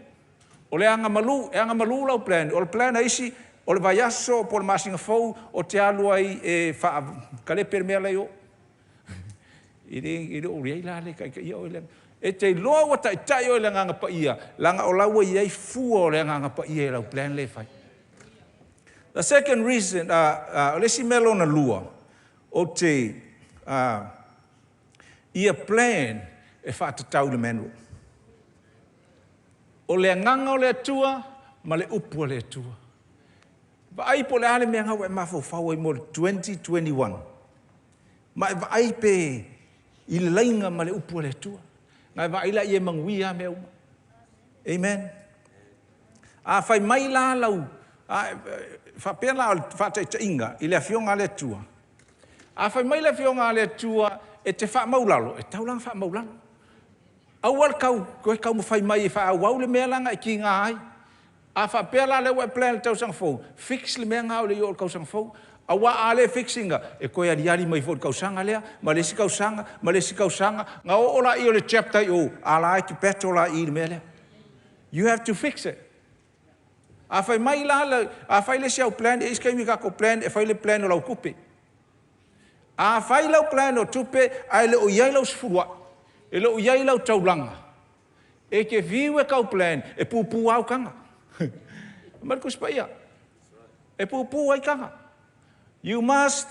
o le agamalu, e agamalu lau plan. O le plan a isi, o le vaiaso po o le masina fou ou te alu ai e faakalepe le mea la e i o. E le o i ai la le taitaia oe lea. E te iloa ua taitai oe e le Agaga Paia, leaga o la ua i ai fua o le Agaga Paia i lau plan lea e fai. The second reason, o le isi mea lona lua, ou te ia plan e faatatau i le manual. O le agaga o le Atua ma le upu a le Atua. Vaai po o le a le mea lena ua e mafaufau ai mo le 2021, ma e vaai pe i le laina ma le upu a le Atua. Na e vaai laia e manuia lava mea uma. Amen. A fai mai la lau, a faapea la o le faataitaiga i le Afioga a le Atua, a fai mai le Afioga a le Atua e te faamaulalo, e tatau la ona faamaulalo. Aua le tau toe taumafai mai e faaauau le mea la na e tiga ai. A faapea la o lea ua e plan i le tausaga fou, fix le mea lena a o le i oo i le tausaga fou. Aua a le fix ina, e toe aliali mai foi i le tausaga lea, ma le isi tausaga, ma le isi tausaga, na oo lea o le chapter i o, a o la e te battle lava i i le mea lea. You have to fix it. A fai mai la, a fai le isi au plan, e i ai isi taimi tatou plan e fai le plan o lau tupe. A fai lau plan o tupe ae le o i ai lau sefuluai, e le o i ai lau taulaga, e te fiu e tau plan, e pupu lava au taga. Fai mai le Tusi Paia, e pupu ai taga. You must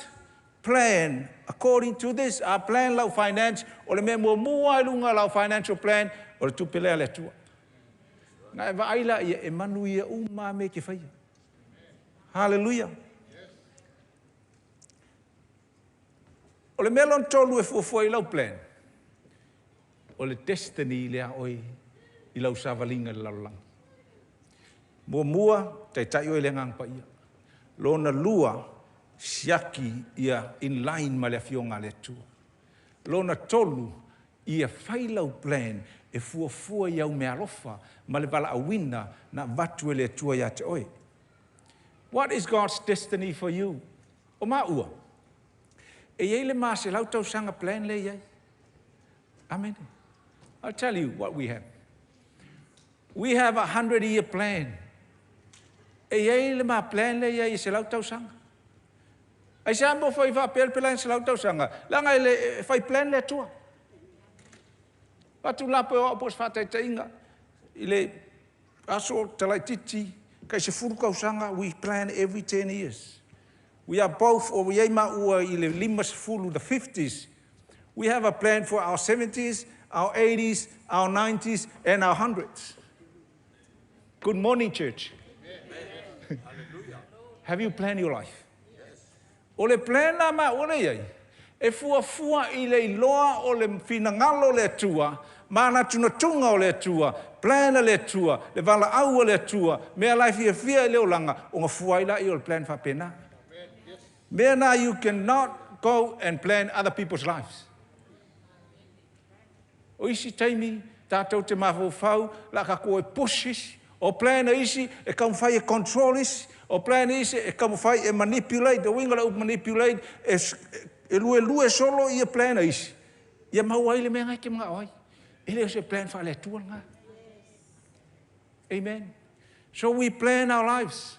plan according to this. A plan lau finance, o le mea muamua i luga o lau financial plan, o le tupe lea a le Atua. Na e vaai laia, e manuia uma lava mea e te faia. Hallelujah. O le mea lona tolu e fuafua i lau plan, o le destiny lea oe i lau savaliga i le lalolagi. Muamua, taitai oe i le Agaga Paia. Lona lua, siaki ia in line ma le Afioga a le Atua. Lona tolu, ia fai lau plan e fuafua i au meaalofa ma le valaauina na avatu e le Atua ia te oe. What is God's destiny for you? O maua, e i ai le ma 100 tausaga plan lea i ai. Amen. I'll tell you what we have. We have a 100 year plan. E i ai le ma plan lea i ai e 100 tausaga. Ai se mo fai faapea le plan 100 tausaga, leaga e le e fai plan le Atua. Atu la pe o au po o se faataitaiga i le aso talaititi kai 10 tausaga. We plan every 10 years. We are both, or i ai maua i le 50, the 50s. We have a plan for our 70s, our 80s, our 90s, and our 100s. Good morning, church. Have you planned your life? O le plan la maua lea e i ai, e fuafua i le iloa o le finagalo o le Atua, manatunatuga o le Atua, plan a le Atua, le valaau a le Atua, mea la e fiafia i le olaga, ona fua ai lea o le plan faapena. Mea na, you cannot go and plan other people's lives. O isi taimi, tatou te mafaufau, la tatou e push isi, o plan a isi e taumafai e control isi, o plan a isi e taumafai e manipulate, o uiga o le upu manipulate, e luelue solo ia plan a isi, ia maua ai le mea na e te manao ai. E le o se plan faale-Atua lena. Amen. So we plan our lives.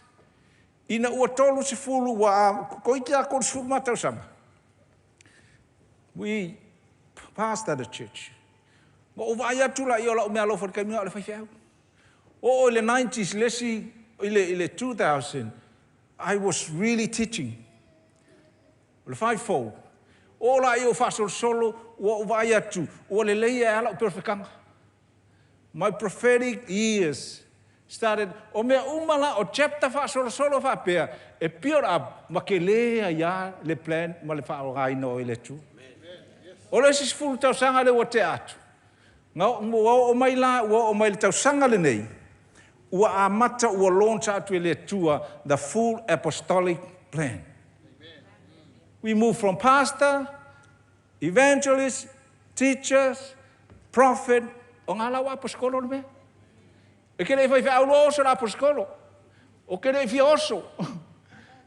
Ina ua 30 ua toeitiiti lava 30 ma tausaga. We pastor the church. Ma ou vaai atu la ia o lau meaalofa i le taimi lena o le faifeau. Oo i le 90s le isi i le 2000, I was really teaching. O le fivefold. Oo la ia o faasolosolo ua ou vaai atu ua lelei ai lava lau perofetaga. My prophetic years started, o mea uma la o chapter faasolosolo faapea e build up ma tele ai lava le plan ma le faaaogaina o i le Atua. O le isi 10 tausaga lea ua tea atu, na ua oo mai la, ua oo mai le tausaga lenei, ua amata ua launch atu e le Atua the full apostolic plan. We move from pastor, evangelist, teachers, prophet, o ngā lau apostolo le mea. E ke le fai au oso la apostolo. O ke le fia oso.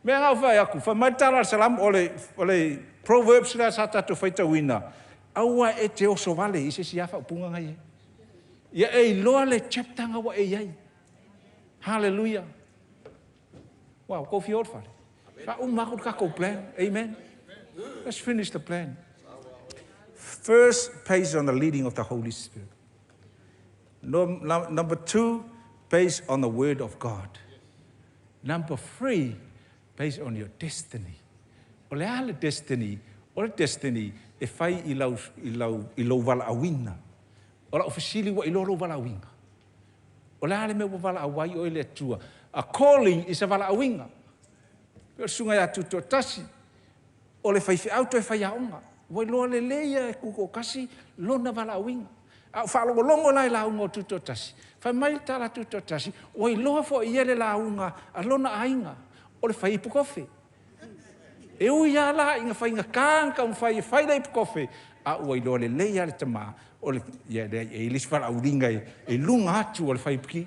Mea ngau fai aku, fai mai tala salam o le Proverbs la sa tatou faitauina. Aua e te oso vale i se si afa upunga ngai e. Ia e iloa le chapter nga wa e iai. Hallelujah. Wow, go fi fale. Fa uma aku tatou plan. Amen. Let's finish the plan. First, based on the leading of the Holy Spirit. No, number two, based on the Word of God. Number three, based on your destiny. O le a le destiny? O le destiny e fai i lau valaauina. O lau fesili ua iloa lou valaauina. O le a le mea ua valaau ai oe le Atua. A calling is a valaauina. Pe o le susuga ia Tutoatasi, o le faifeau toe faiaoga. Ua iloa lelei ia e Tutoatasi lona valaauina. A o faalogologo la i lauga o Tutoatasi, fai mai le tala Tutoatasi, ua iloa foi ia le lauga a lona aiga, o le fai ipu kofe. E ui lava la ina faigata na taumafai e fai le ipu kofe, a ua iloa lelei lava le tama, o le, ia, e i le isi valaauliga e luga atu o le fai ipu.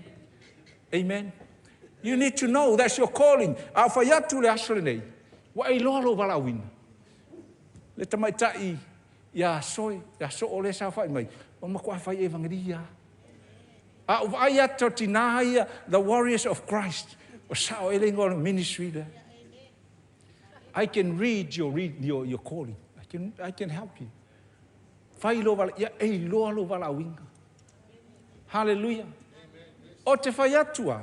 Amen. You need to know that's your calling. A o fai atu le aso lenei, ua e iloa lou valaauina. Le tamaitai ia soe, ia so o le saofai mai, o matua fai evangelia. A o vaai atu o tina ia, the warriors of Christ, o sao ele ingoa o le ministry lea. I can read your calling. I can help you. Fai lo vala, ia e iloa lo valaauina. Hallelujah. O te fai atua,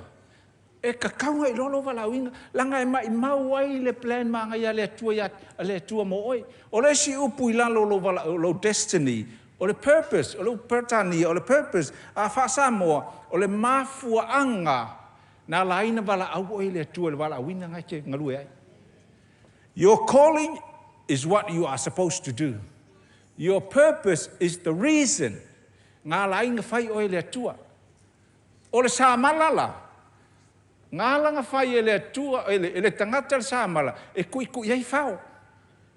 e kakauga i loa lo valaauina, langa e mai mau ai le plan maga ia le Atua ia le Atua mo oe. O le isi upu i lalo lo destiny, o le purpose, o le upu Peretania, o le purpose, a faa-Samoa, o le mafuaanga na laina valaau oe le Atua le valaauina ngai te galue ai. Your calling is what you are supposed to do. Your purpose is the reason ngā laina fai oe le Atua. O le samala la, ngā langa fai e le Atua, e le tagata le samala, e kui kui ai fao.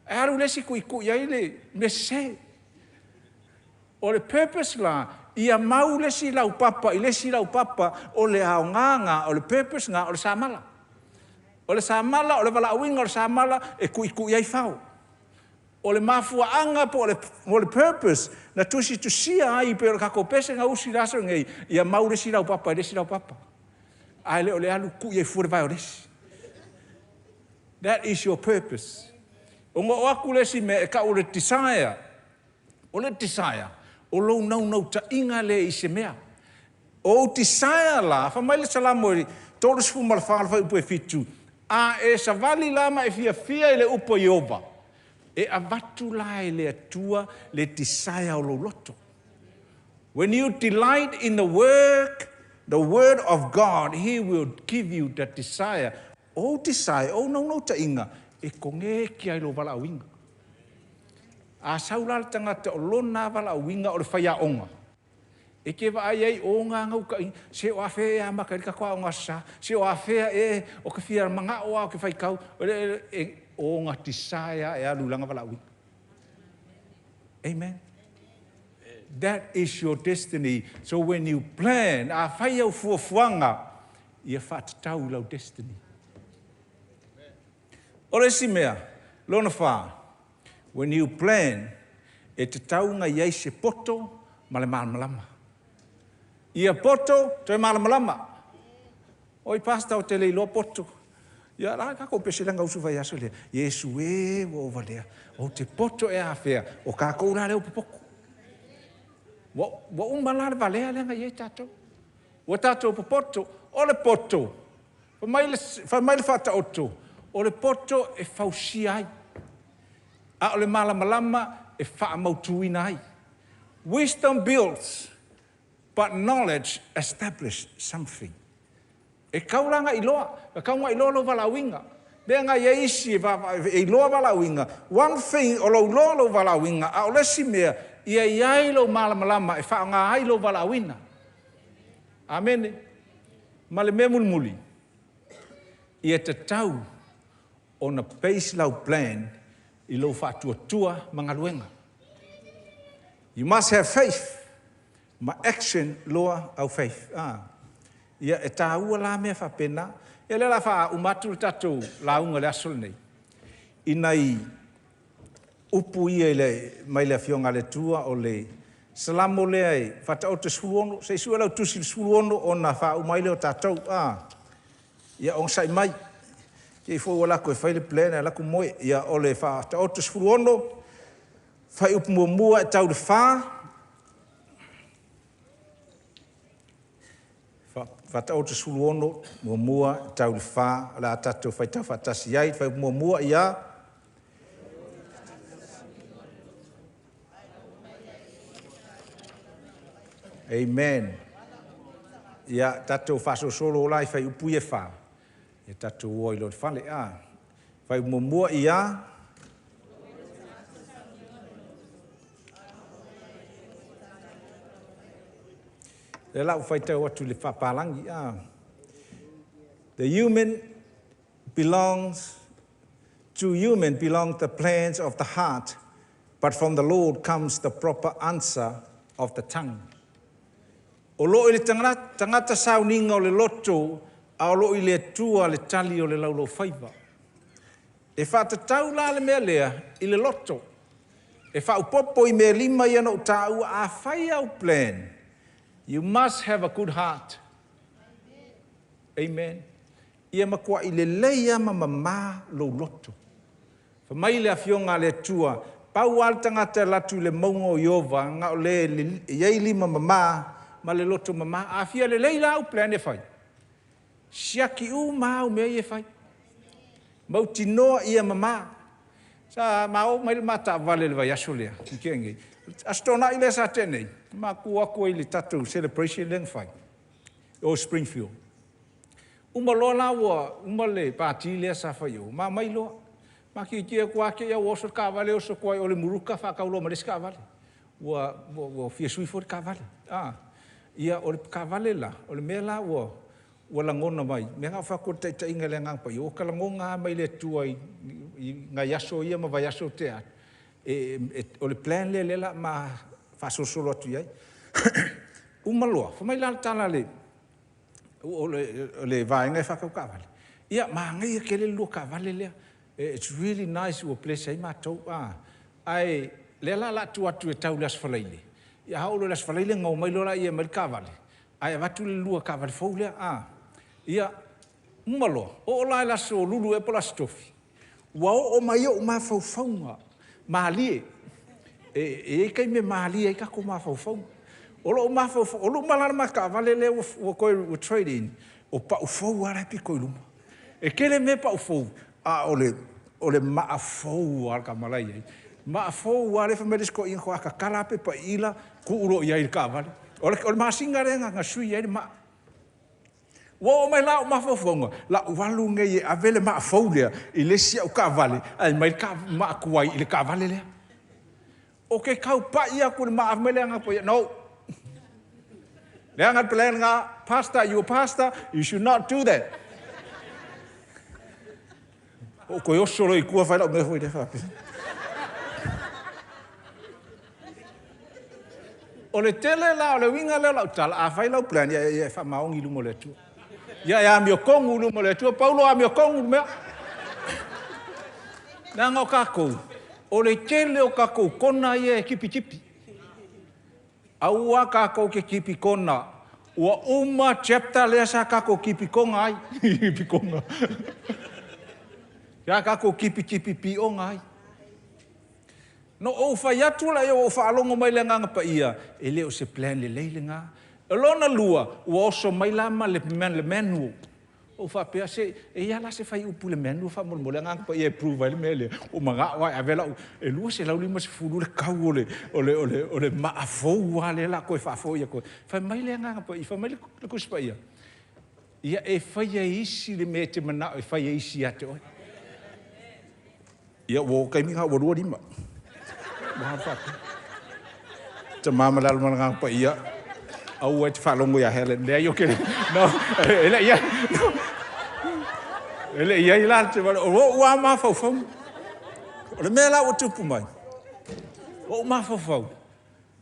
E alu le isi kui kui ai le mea sese. O le purpose la, ia mau le isi lau papa, i le isi lau papa, o le aoga o le purpose ngā o le samala. O le samala, o le valaauina o le samala, e kui kui ai fao. O le mafuaanga po o le purpose, na tusi tusia ai pe o le kako pese nga usi le aso nei, ia mau le isi lau papa i le isi lau papa. Ae le o le alu kui ai fua le vae o le isi. That is your purpose. O ngo o aku le isi mea e kau le desire. O le desire, o lou naunau tainga le i se mea. O desire la, fa mai le Salamo i 34 le fuaiupu e 7, a e savali la ma e fiafia i le upu a Ieova, e avatu la e le Atua le desire o lou loto. When you delight in the work, the word of God, He will give you that desire. O desire, o naunau tainga, E koneki ai lou valaauina. A sau la le tagata o lona valaauina o le faiaoga, e te vaai ai o gagaukaʻiga, se o afea ea e amata ai le tatou aoga Aso Sa, se o afea ea, ou te fia manao lava ou te faitau, e ogatisa e lava e alu i lana valaauina. Amen. That is your destiny. So when you plan, afai au fuafuaga, ia faatatau i lau destiny. O le isi mea, lona fa, when you plan, e tatau ona i ai se poto ma le malamalama. Ia poto, toe malamalama. Oi pastor, ou te le iloa poto. Ia la tatou pese lea na usu vaiaso lea. Iesu e, ua ova lea. Ou te poto e afea, o tatou la lea ua popoto. Ua uma la le valea lea na i ai tatou. Ua tatou popoto. O le poto, fai mai le Faataoto, o le poto e fausia ai, a o le malamalama e faamautuina ai. Wisdom builds, but knowledge establish something. E tau la ona iloa, e tau ona iloa lou valaauina. Mea na i ai isi e iloa valaauina, one thing o lou iloa lou valaauina, a o le isi mea, ia i ai lou malamalama e faaaoga ai lou valaauina. Amene. Ma le mea mulimuli, ia tatau ona base lau plan i lou faatuatua ma galuega. You must have faith, ma action loa au faith. Ia e taua la mea faapena. Ia lea la faauma atu le tatou lauga i le aso lenei, i nai upu ia i le, mai le Afioga a le Atua o le Salamo lea e Faataoto 16, se i sue lau tusi i le 16 ona faauma ai lea o tatou. Ia onosai mai, te i foi ua lako e fai le plan ae lako moe. Ia o le Faataoto 16, fuaiupu 1 e tau i le 4. Faataoto 16, 1 e tau i le 4, o le a tatou faitau faatasi ai. Fuaiupu 1, ia. Amen. Ia, tatou faasolosolo la i fuaiupu ia e 4. Ia tatou o ai loa i le fale. Fuaiupu 1, ia. Lea la ua faitau atu i le faapalagi. The human belongs to human belong the plans of the heart, but from the Lord comes the proper answer of the tongue. O lo o i le tagata sauniga o le loto, a o lo o i le Atua le tali o le laulau-faiva. E faatatau la le mea lea i le loto. E faaopoopo i mea 5 ia na ou taua, afai au plan, you must have a good heart. Amen. Ia matuai lelei lava ma mamā lou loto. Fai mai le Afioga a le Atua, pau lava le tagata e alu atu i le mauga o Ieova, na o le e i ai lima mamā ma le loto mamā. A fia lelei la au plan e fai, siaki uma au mea ia e fai. Mautinoa ia mamā. Sa ma oo mai le ma taavale i le vaiaso lea, i tea nei. Aso Toonai lea sa tea nei, ma tu atu ai i le tatou celebration lea na fai, o Springfield. Uma loa la ua uma le pati lea sa fai i o, ma mai loa. Ma tietie atu lava te i a ua oso le taavale, oso atu ai o le muruka faatau loa ma le isi taavale. Ua fia sui foi le taavale. Ia, o le taavale la, o le mea la ua lagona mai, mea na ou fai atu o le taitaiga i le Agaga Paia, ua ta lagona lava mai le Atua i nai aso ia ma vaiaso tea atu, o le plan lea lea o le a ma faasolosolo atu i ai. Uma loa, fai mai la le tala a le, o le vaega e faatau taavale, ia manaia tele le lua taavale lea. It's really nice ua bless ai matou. Ae lea la o le a tuu atu e tau i le Aso Faraile, ia a oo loa i le Aso Faraile ona omai loa lea e aumai le taavale, ae avatu le lua taavale fou lea. Ia, uma loa, oo la i le Aso Lulu ea po o le Aso Tofi, ua oo mai ou mafaufauga malie. E i ai taimi e malie ai tatou mafaufauga. O lou mafaufau, o luma la o le ma taavale lea ua toe ua trade in, o pau fou lava la e pito i luma. E tele mea pau fou, a o le maa fou lava le tama la e i ai. Maa fou lava lea fai mai le isi toeaina, faatoa tatala lava pepa iila, tuu loa i ai i le taavale. O le masina lea na sui ai le maa. Ua oo mai la ou mafaufauga, lau alu nei e ave le maa fou lea i le isi au taavale, ae aumai le maa tuai i le taavale lea. Ou te tau pai atu i le maa, fai mai le Agaga Paia, no. Leaga le plan lena, pastor, you a pastor, you should not do that. Ou toe oso loa i tua fai lau mea foi lea faapea. O le tele la o le uiga lea o lau tala, a fai lau plan, ia, ia e faamaoni i luma o le Atua. Ia e amiotonu i luma o le Atua. Paulo amiotonu le mea. Leaga o tatou, o le tele o tatou kona ia e tipitipi. Aua tatou te tipi kona. Ua uma chapter lea sa tatou tipi kona ai. Tipi kona. Sa tatou tipitipi pioga ai. Na ou fai atu lea ua ou faalogo mai le Agaga Paia, e le o se plan lelei lena. O lona lua, ua oso mai la ma le manual. Ou faapea, se, e i ai la se fuaiupu i le manual faamolemole Agaga Paia e approve ai le mea lea. Ua manao lava e ave lau, e $250 le tau o le, o le, o le, o le maa fou lava lea o le a toe faafoi atu ai. Fai mai le Agaga Paia, fai mai le Tusi Paia, ia e faia e isi le mea e te manao e fai e isi ia te oe. Ia, ua oo taimi na ua 2 lima. Ua alu faapea. Tama ma le Alo ma le Agaga Paia, aua e te faalogo ia Helen. Leai, ou te le... No, e le i ai. No. E le i ai la te o ou lava mafaufauga. O le mea la ua tupu mai, o ou mafaufau,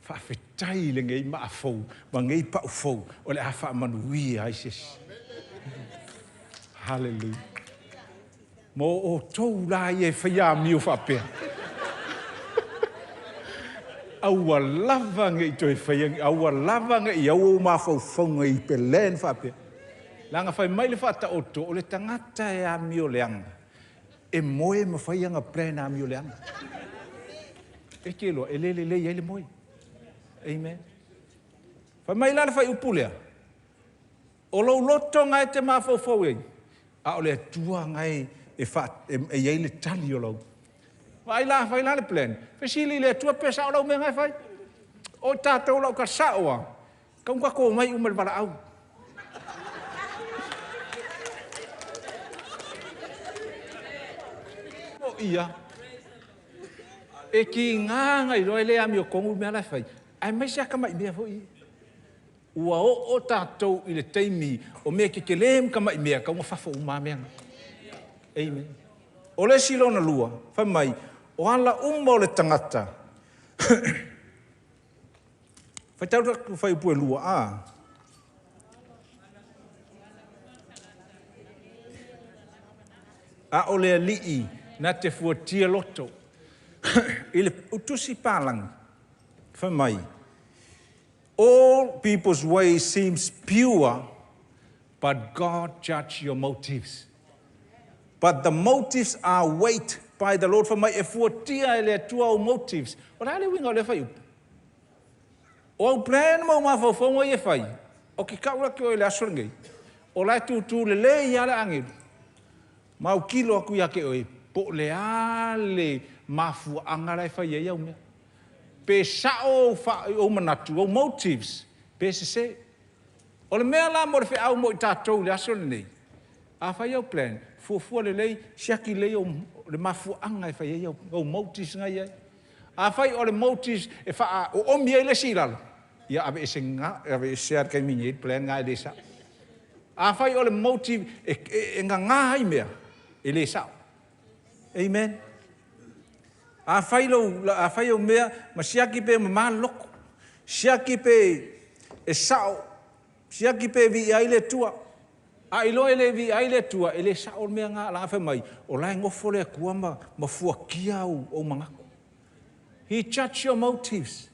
faafetai i lenei maa fou ma nei pau fou o le a faamanuia ai se isi. Hallelujah. Mo outou la ia e faia amio faapea. Aua lava ne i toe faia, aua lava ne i au ou mafaufauga i plan faapea. Leaga fai mai le Faataoto, o le tagata e amio leaga, e moe ma fai ana plan amio leaga. E te iloa, e le lelei ai le moe. Amen. Fai mai la le fuaiupu lea, O lou loto na e te mafaufau ai, a o le Atua na e, e, fa, e, e i ai le tali o lau. Vaai la, fai la le plan. Fesili i le Atua pe sao lau mea na e fai. O tatou lau ka sao a. Kau ka ko mai uma le valaau. O ia. E ki ngā ngai loa e le amio kongu mea la e fai. Aemaise a kamai mea foi. Ua oo tatou i le taimi o mea kekelē ma tama'i mea, kau na fafo uma a mea na. Amen. O le isi lona lua, fai mai, o ala uma o le tagata. Faitau atu fuaiupu e 2 a. A o le Alii na te fuatia loto i le tusi palagi, fai mai, All people's ways seems pure, but God judge your motives. But the motives are weighed by the Lord. Fai mai e fuatia e le Atua au motives. O le a le uiga o lea fuaiupu? O au plan ma au mafaufauga ia e fai, o ke kau la ke oe i le aso lenei, o la e tūtū lelei lava le agelu, ma autilo atu ia te oe, po o le a le mafuaaga la e fai ai au mea. Pe sao ou manatu, ou motives, pe sese. O le mea la mo le feau mo i tatou i le aso lenei, a fai au plan, fuafua lelei, siaki lelei ou, le mafuaaga e fai ai au, ou motives na i ai. Afai o le motives e faaoomi ai le isi i lalo, ia aveese na, aveesea le taimi nei le plan na e le sao. Afai o le motive e, e, e gagā ai mea, e le sao. Amen. Afai lou, afai au mea ma siaki pe mama le loto, siaki pe e sao, siaki pe viia ai le Atua. A iloa e le viia ai le Atua, e le sao le mea na la fai mai, o la e nofo le Atua ma, ma fuatia au, ou manatu. He judge your motives.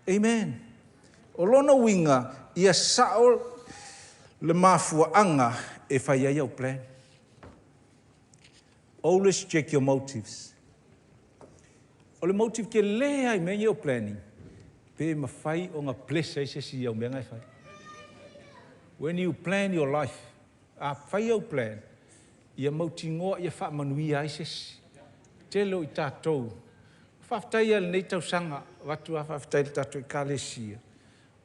Amen. O lona uiga, ia sao le mafuaaga e fai ai au plan. Always check your motives. O le motive tele lava i mea nei o planning, pe mafai ona bless ai se isi i au mea na e fai. When you plan your life, a fai au plan, ia mautinoa ia faamanuia ai se isi. Tele o i tatou, faafetai lava i lenei tausaga, avatu lava faafetai i le tatou Ekalesia,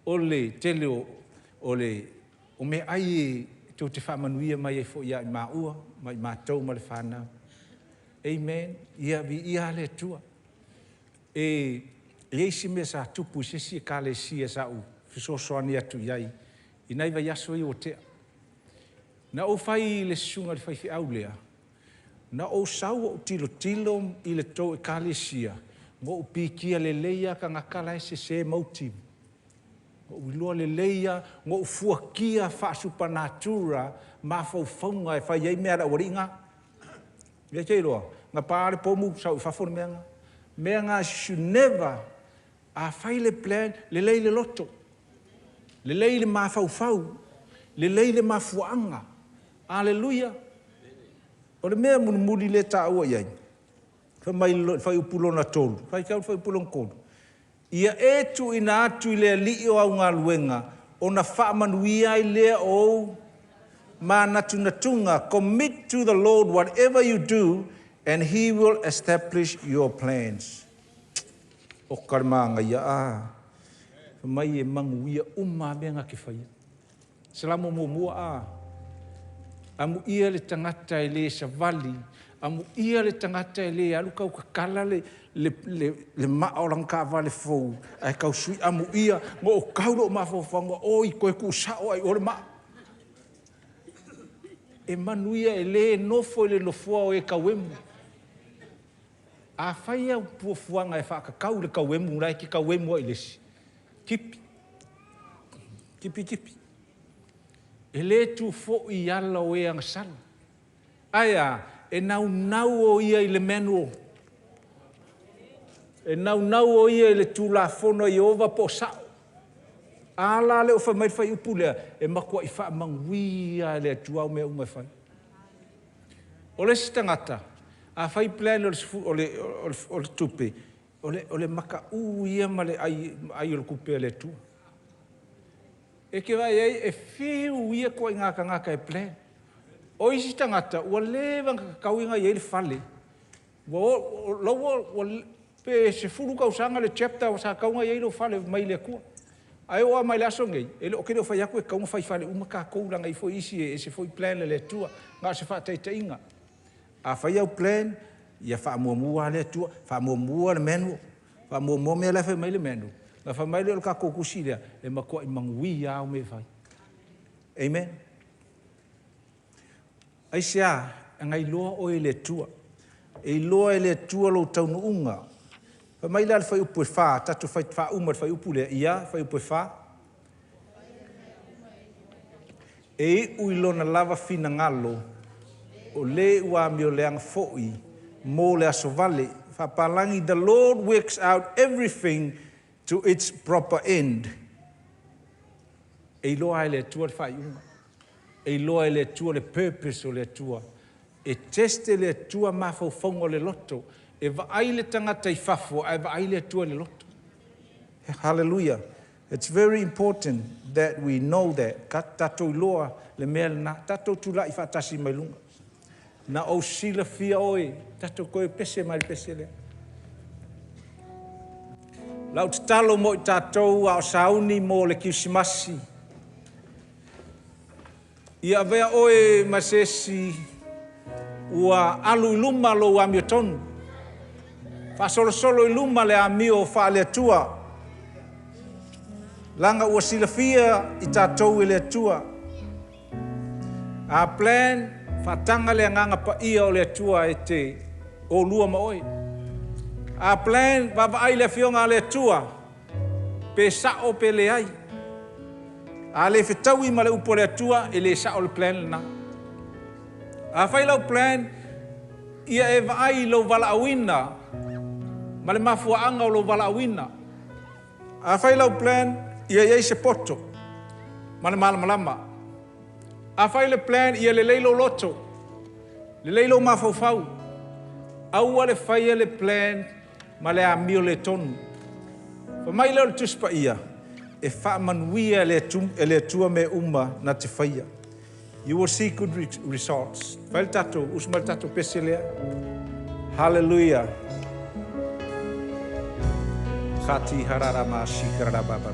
o le tele o, o le O meaai e tou te faamanuia mai ai foi ia i maua ma i matou ma le fanau. Amen. Ia viia le Atua. E i ai si mea sa tupu i se isi Ekalesia sa ou fesoasoani atu i ai i nai vaiaso ia ua tea. Na ou fai i le susuga i le faifeau lea, na ou sau ou tilotilo i le tou Ekalesia, ma ou pikia lelei lava tagata la e sese motive. Na ou iloa lelei lava, na ou fuatia faa-supernatural mafaufauga e fai ai mea a le aualii na. Ia e te iloa, na pa le pomu sau i fafo le mea lena. Mea na should never. A fai le plan, lelei le loto, lelei le mafaufau, lelei le mafuaaga. Aleluia! O le mea mulimuli lea e taua i ai, fai mai le fuaiupu lona 3, faitau le fuaiupu lona 3. Ia e tuuina atu i le Alii o au galuega, ona faamanuia ai lea o ou manatunatuga. Commit to the Lord whatever you do, and He will establish your plans. O ka le magaia a. Fai mai e manuia uma mea na te faia. Salamo muamua a. Amuia le tagata e le savali, amuia le tagata e le alu tau tatala le maa o lana taavale fou, ae tau sui amuia, ma o tau lou mafaufauga, oi toe tuusao lava i o le maa. E manuia e le nofo i le nofoa o e tauemu. A fai au fuafuaga e faatatau i le tauemu la e te tauemu ai i le isi, tipi, tipi, tipi. E le tu foi i ala o e agasala. Ae a, e naunau o ia i le manual. E naunau o ia i le Tulafono a Ieova po o sao. A la lea ua fai mai le fuaiupu lea, e matuai faamanuia e le Atua au mea uma e fai. O le isi tagata, a fai plan o le tupe, o le mataū ia ma le ai o le tupe a le Atua. E te vaai ai, e fiu ia ituaiga tagata e plan. O isi tagata, ua leva ona tatau ona i ai le fale. Ua, ua, ua, pe 10 tausaga le chapter sa tatau ona i ai lou fale mai le Atua. Ae oo lava mai le aso nei, e le o te le o fai atu e tatau ona fai fale uma tatou, leaga e i ai foi isi e ese foi plan a le Atua. Na o se faataitaiga. A fai au plan, ia faamuamua le Atua, faamuamua le manual, faamuamua mea la e fai mai le manual. Na fai mai lea o le tatou tusi lea, e matuai manuia au mea e fai. Amen. Aisea, e gailoa oe i le Atua. E iloa e le Atua lou taunuuga. Fai mai la le fuaiupu e 4, tatou fai faauma le fuaiupu lea, ia, fuaiupu e 4. E iu i lona lava finagalo, o le ua amioleaga foi mo le aso vale. Faapalagi, the Lord works out everything to its proper end. E iloa ai le Atua le faaiuga. E iloa e le Atua le purpose o le Atua. E teste le Atua mafaufauga o le loto. E vaai le tagata i fafo, ae vaai le Atua i le loto. Hallelujah. It's very important that we know that. Ka tatou iloa le mea lena. Tatou tulai faatasi mai luga. Na ou silafia oe, tatou toe pese mai le pese lea. Lau tatalo mo i tatou a o sauni mo le Kirisimasi. Ia avea oe ma se esi ua alu i luma lou amiotonu. Faasolosolo i luma le amio faale-Atua. Laga ua silafia i tatou e le Atua. A plan, faataga le agaga paia o le Atua e te olua ma oe. A plan, vaavaai le afioga a le Atua, pe sao pe leai. A le fetaui ma le upu a le Atua, e le sao le plan lena. A fai lau plan, ia e vaai i lou valaauina ma le mafuaaga o lou valaauina. A fai lau plan, ia i ai se poto ma le malamalama. A fai le plan, ia lelei lou loto, lelei lou mafaufau. Aua le faia le plan ma le amio le tonu. Fa mai lea o le Tusi Paia, e faamanuia e le Atua mea uma na te faia. You will see good results. Fai le tatou, usu mai le tatou pese lea. Hallelujah. Kati harara ma shikarara baba.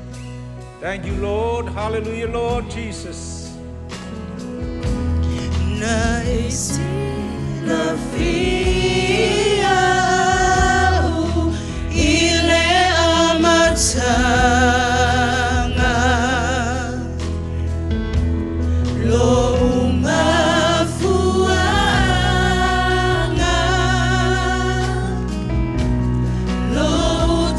Thank you, Lord. Hallelujah, Lord Jesus. Na e silafia au i le amataga Lou mafuaaga Lou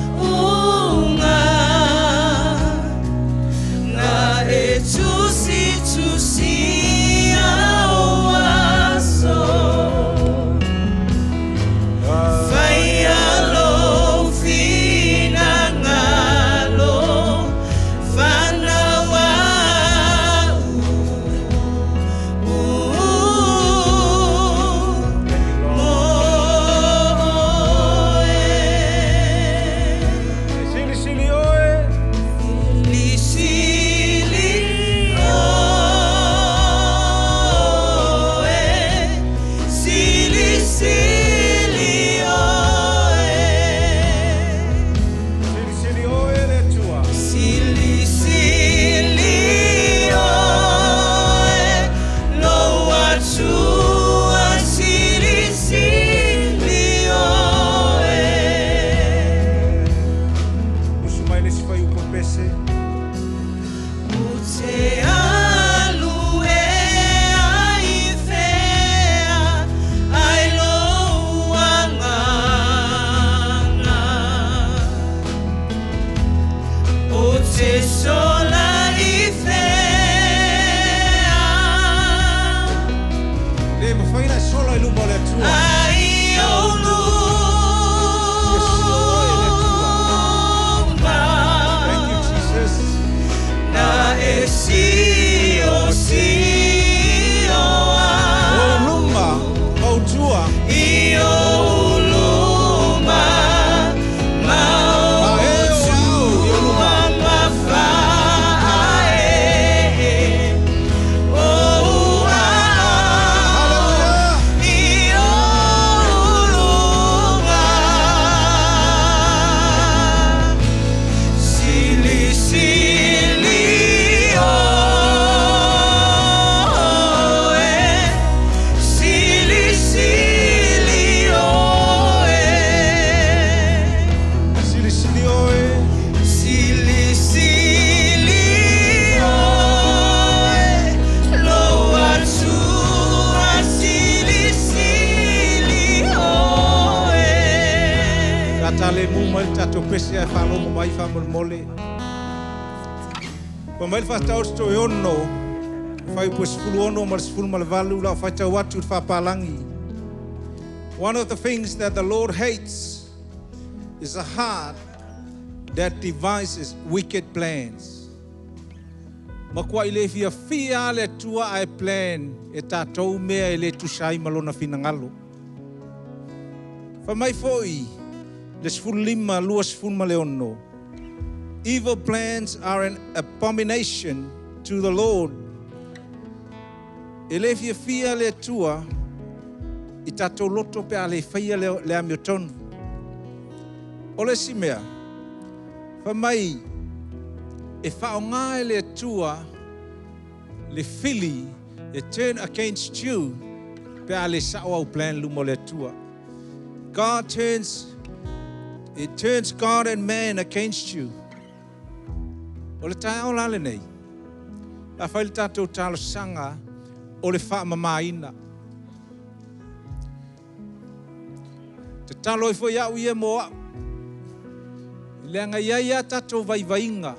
taunuuga Na e tusitusia o aso Faia lou finagalo Fanau au Mo oe Silisili oe. Silisili oe, silisili oe, Silisili oe le Atua. silisili oe, lou Atua, silisili oe. Usu mai le si faiupu pese. O te alu e ai fea ai lou agaga O te sola i fea Le mafai ona e sola i luma o le Atua. ai ou luma Thank you, Jesus. Na e si o si o O a luma, o tua. I o luma ma o A e o au i o luma. tua ma faaee O ua Hallelujah. i o luma Sili sili oe Sili sili oe Silisili oe. Sili sili oe Lou Atua sili sili oe Tata le mu mai le tatou pese ae faalogo mai faamolemole. Ua mai le faataoto e ono, faiupu e 16 ma le 18 la o faitau atu i le faapalagi. One of the things that the Lord hates is a heart that devises wicked plans. Makuaʻi le fiafia a le Atua ae plan e tatou mea e lē tusa ai ma lona finagalo. Fai mai foʻi le 15 26. Evil plans are an abomination to the Lord. E lē fiafia le Atua i tatou loto pe a le faia le, le amiotonu. O le isi mea, fai mai e faaaogā e le Atua le fili e turn against you pe a le sao au plan luma o le Atua. God turns, it turns God and man against you. O le taeao la lenei, la fai le tatou talosaga o le faamamāina. Tatalo ai foi au ia mo au. Leaga e i ai lava tatou vaivaiga,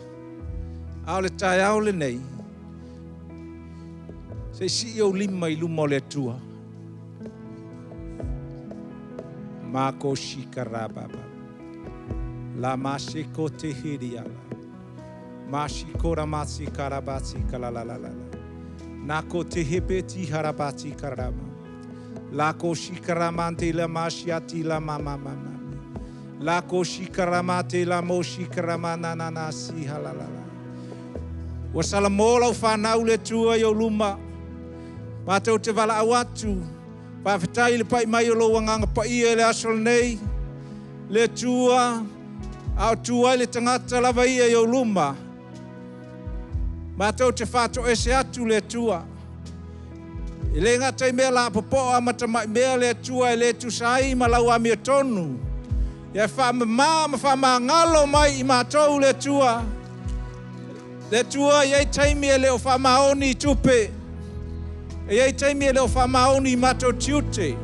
a o le taeao lenei, se i sii ou lima i luma o le Atua. Mako shikarababa. La masiko te hiriala. Mashikora matsi karabatsi kalalalalala. Nako te hepe ti harabati karama. Lako shikaramante la mashiati la mama mama. Lako shikaramate la mo shikaramana na na si halalala. Ua salamo lau fanau le Atua i ou luma. Matou te valaau atu. Faafetai i le pai mai o lou Agaga Paia i le aso lenei. Le Atua, a o tu ai le tagata lava ia i ou luma. Matou te faatoese atu le Atua. E le gata i mea lapopoa ma tama'i mea le Atua e le tusa ai ma lau amiotonu. Ia faamamā ma faamagalo mai i matou le Atua. Le Atua e i ai taimi e le o faamaoni i tupe. E i ai taimi e le o faamaoni i matou tiute.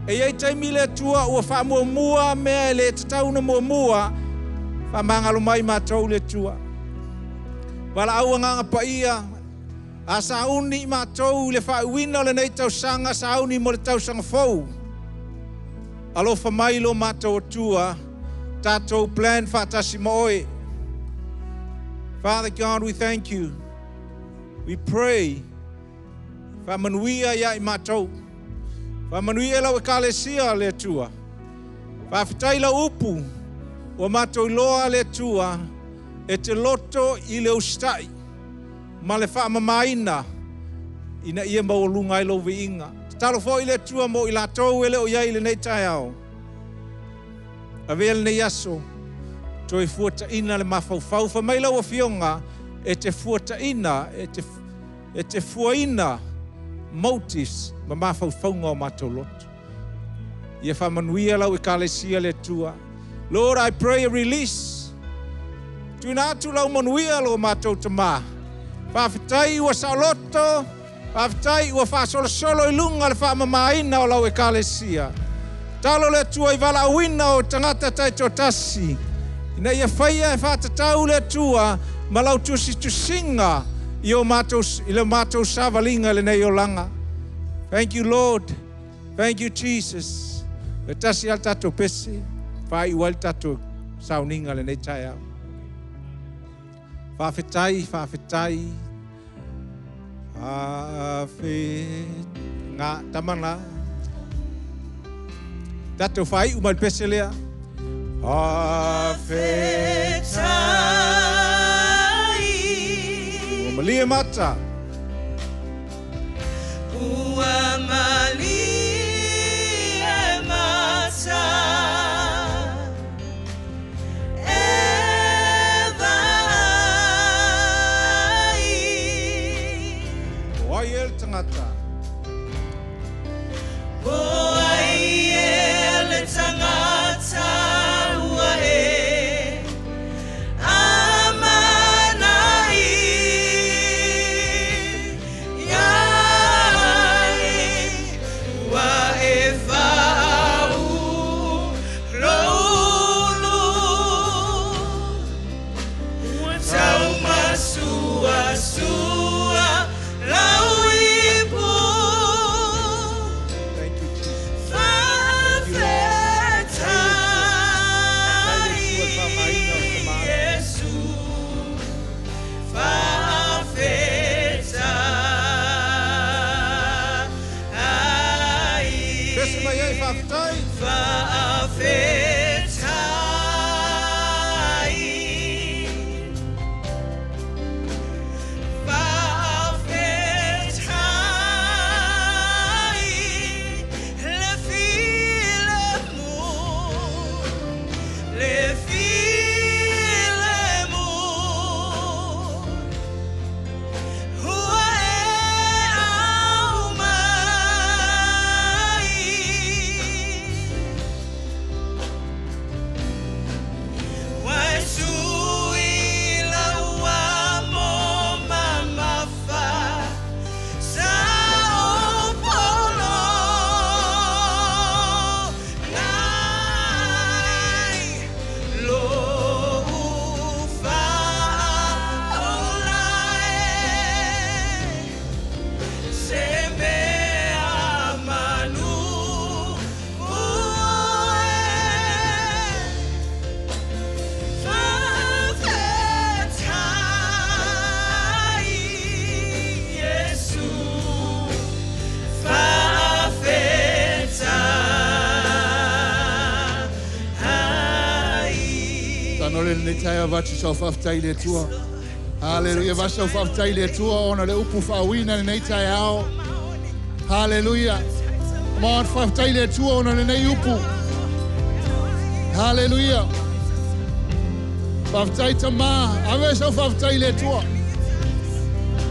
E i ai taimi le Atua ua faamuamua mea e le tatau ona muamua. Faamagalo mai matou le Atua. Valaau agaga paia, a sauni i matou i le faaiuina o lenei tausaga, sauni mo le tausaga fou. Alofa mai lo matou Atua, tatou plan faatasi ma oe. Father God, we thank you. We pray. Faamanuia ia i matou. Faamanuia lau ekalesia le Atua. Faafetai lau upu, ua matou iloa le Atua, e te loto i le usitai ma le faamamaina ina ia maualuga ai lou viiga. Tatalo foi le Atua mo i latou e le o i ai i lenei taeao. Avea lenei aso, toe fuataina le mafaufau. Fai mai lau afioga, e te fuataina, e te fuaina motives ma mafaufauga o matou loto. Ia faamanuia lau ekalesia le Atua. Lord, I pray a release. Tuina atu lau manuia lo matou tamā. Faafetai ua saoloto, faafetai ua faasolosolo i luga le faamamaina o lau ekalesia. Talo le Atua i valaauina o tagata taitoatasi. Ina ia faia e faatatau le Atua ma lau tusitusiga i o matou, i le matou savaliga lenei olaga. Thank you, Lord. Thank you, Jesus. E tasi a le tatou pese, faaiu ai le tatou sauniga lenei taeao. Faafetai, faafetai. Faafetai. Ngā tamana. Tatou faaiu mai le pese lea. Faafetai. Ua malie mata. Ua malie mata e vaai. O ai e le tagata. O ai e le tagata ua e amanai ai ua e faauluulu ua taumasuasua lau ipu. Thank you, Jesus. Faafetai, Iesu. Faafetai. Pese mai ai faafetai. Faafetai. Faafetai. Le filemu. Le filemu. Ua e aumai. Ua e sui lau amo mamafa sa o pologai lou faaola e se mea manu e. Faafetai, Iesu. Faafetai. Tano le lenei taeao avatu sau faafetai i le Atua. Haleluia, avatu sau faafetai i le Atua ona le upu faauina lenei taeao. Haleluia. Come on, faafetai i le Atua ona lenei upu. Haleluia. Faafetai tamā. Ave sau faafetai i le Atua.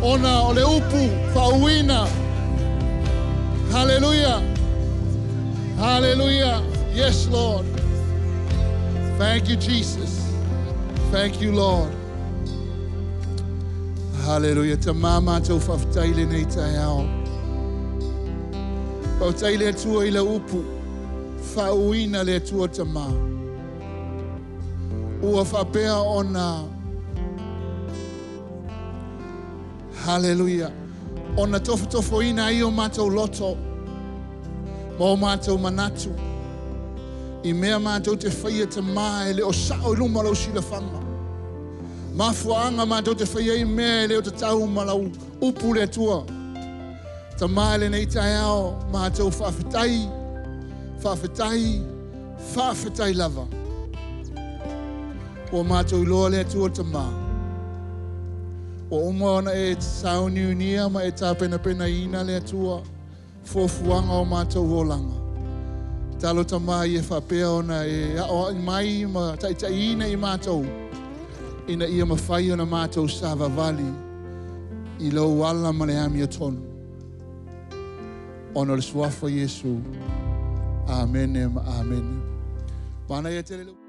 Ona o le upu faauuina. Hallelujah. Hallelujah. Yes, Lord. Thank you, Jesus. Thank you, Lord. Hallelujah. Tamā mātou faafetai i lenei taeao. Faafetai le Atua i le upu. Faauuina le Atua Tamā. Ua faapea ona Hallelujah. Ona tofotofoina ai o mātou loto ma o mātou manatu i mea mātou te whaia Tamā e le o sao i luma lau silafaga. Mafuaanga mātou te whaia i mea e le o tatau ma lau upu le Atua. Tamā i lenei taeao, mātou faafetai, faafetai, faafetai lava. Ua mātou iloa le Atua Tamā. Ua uma ona e sauniunia ma e tapenapenaina le Atua fuafuaga o mātou olaga. Talo Tamā ia faapea ona e aoai mai ma taitaiina i mātou ina ia mafai ona mātou savavali i lou ala ma le amiotonu. Ona o le suafa Iesu. Amene ma amene. Manaia tele le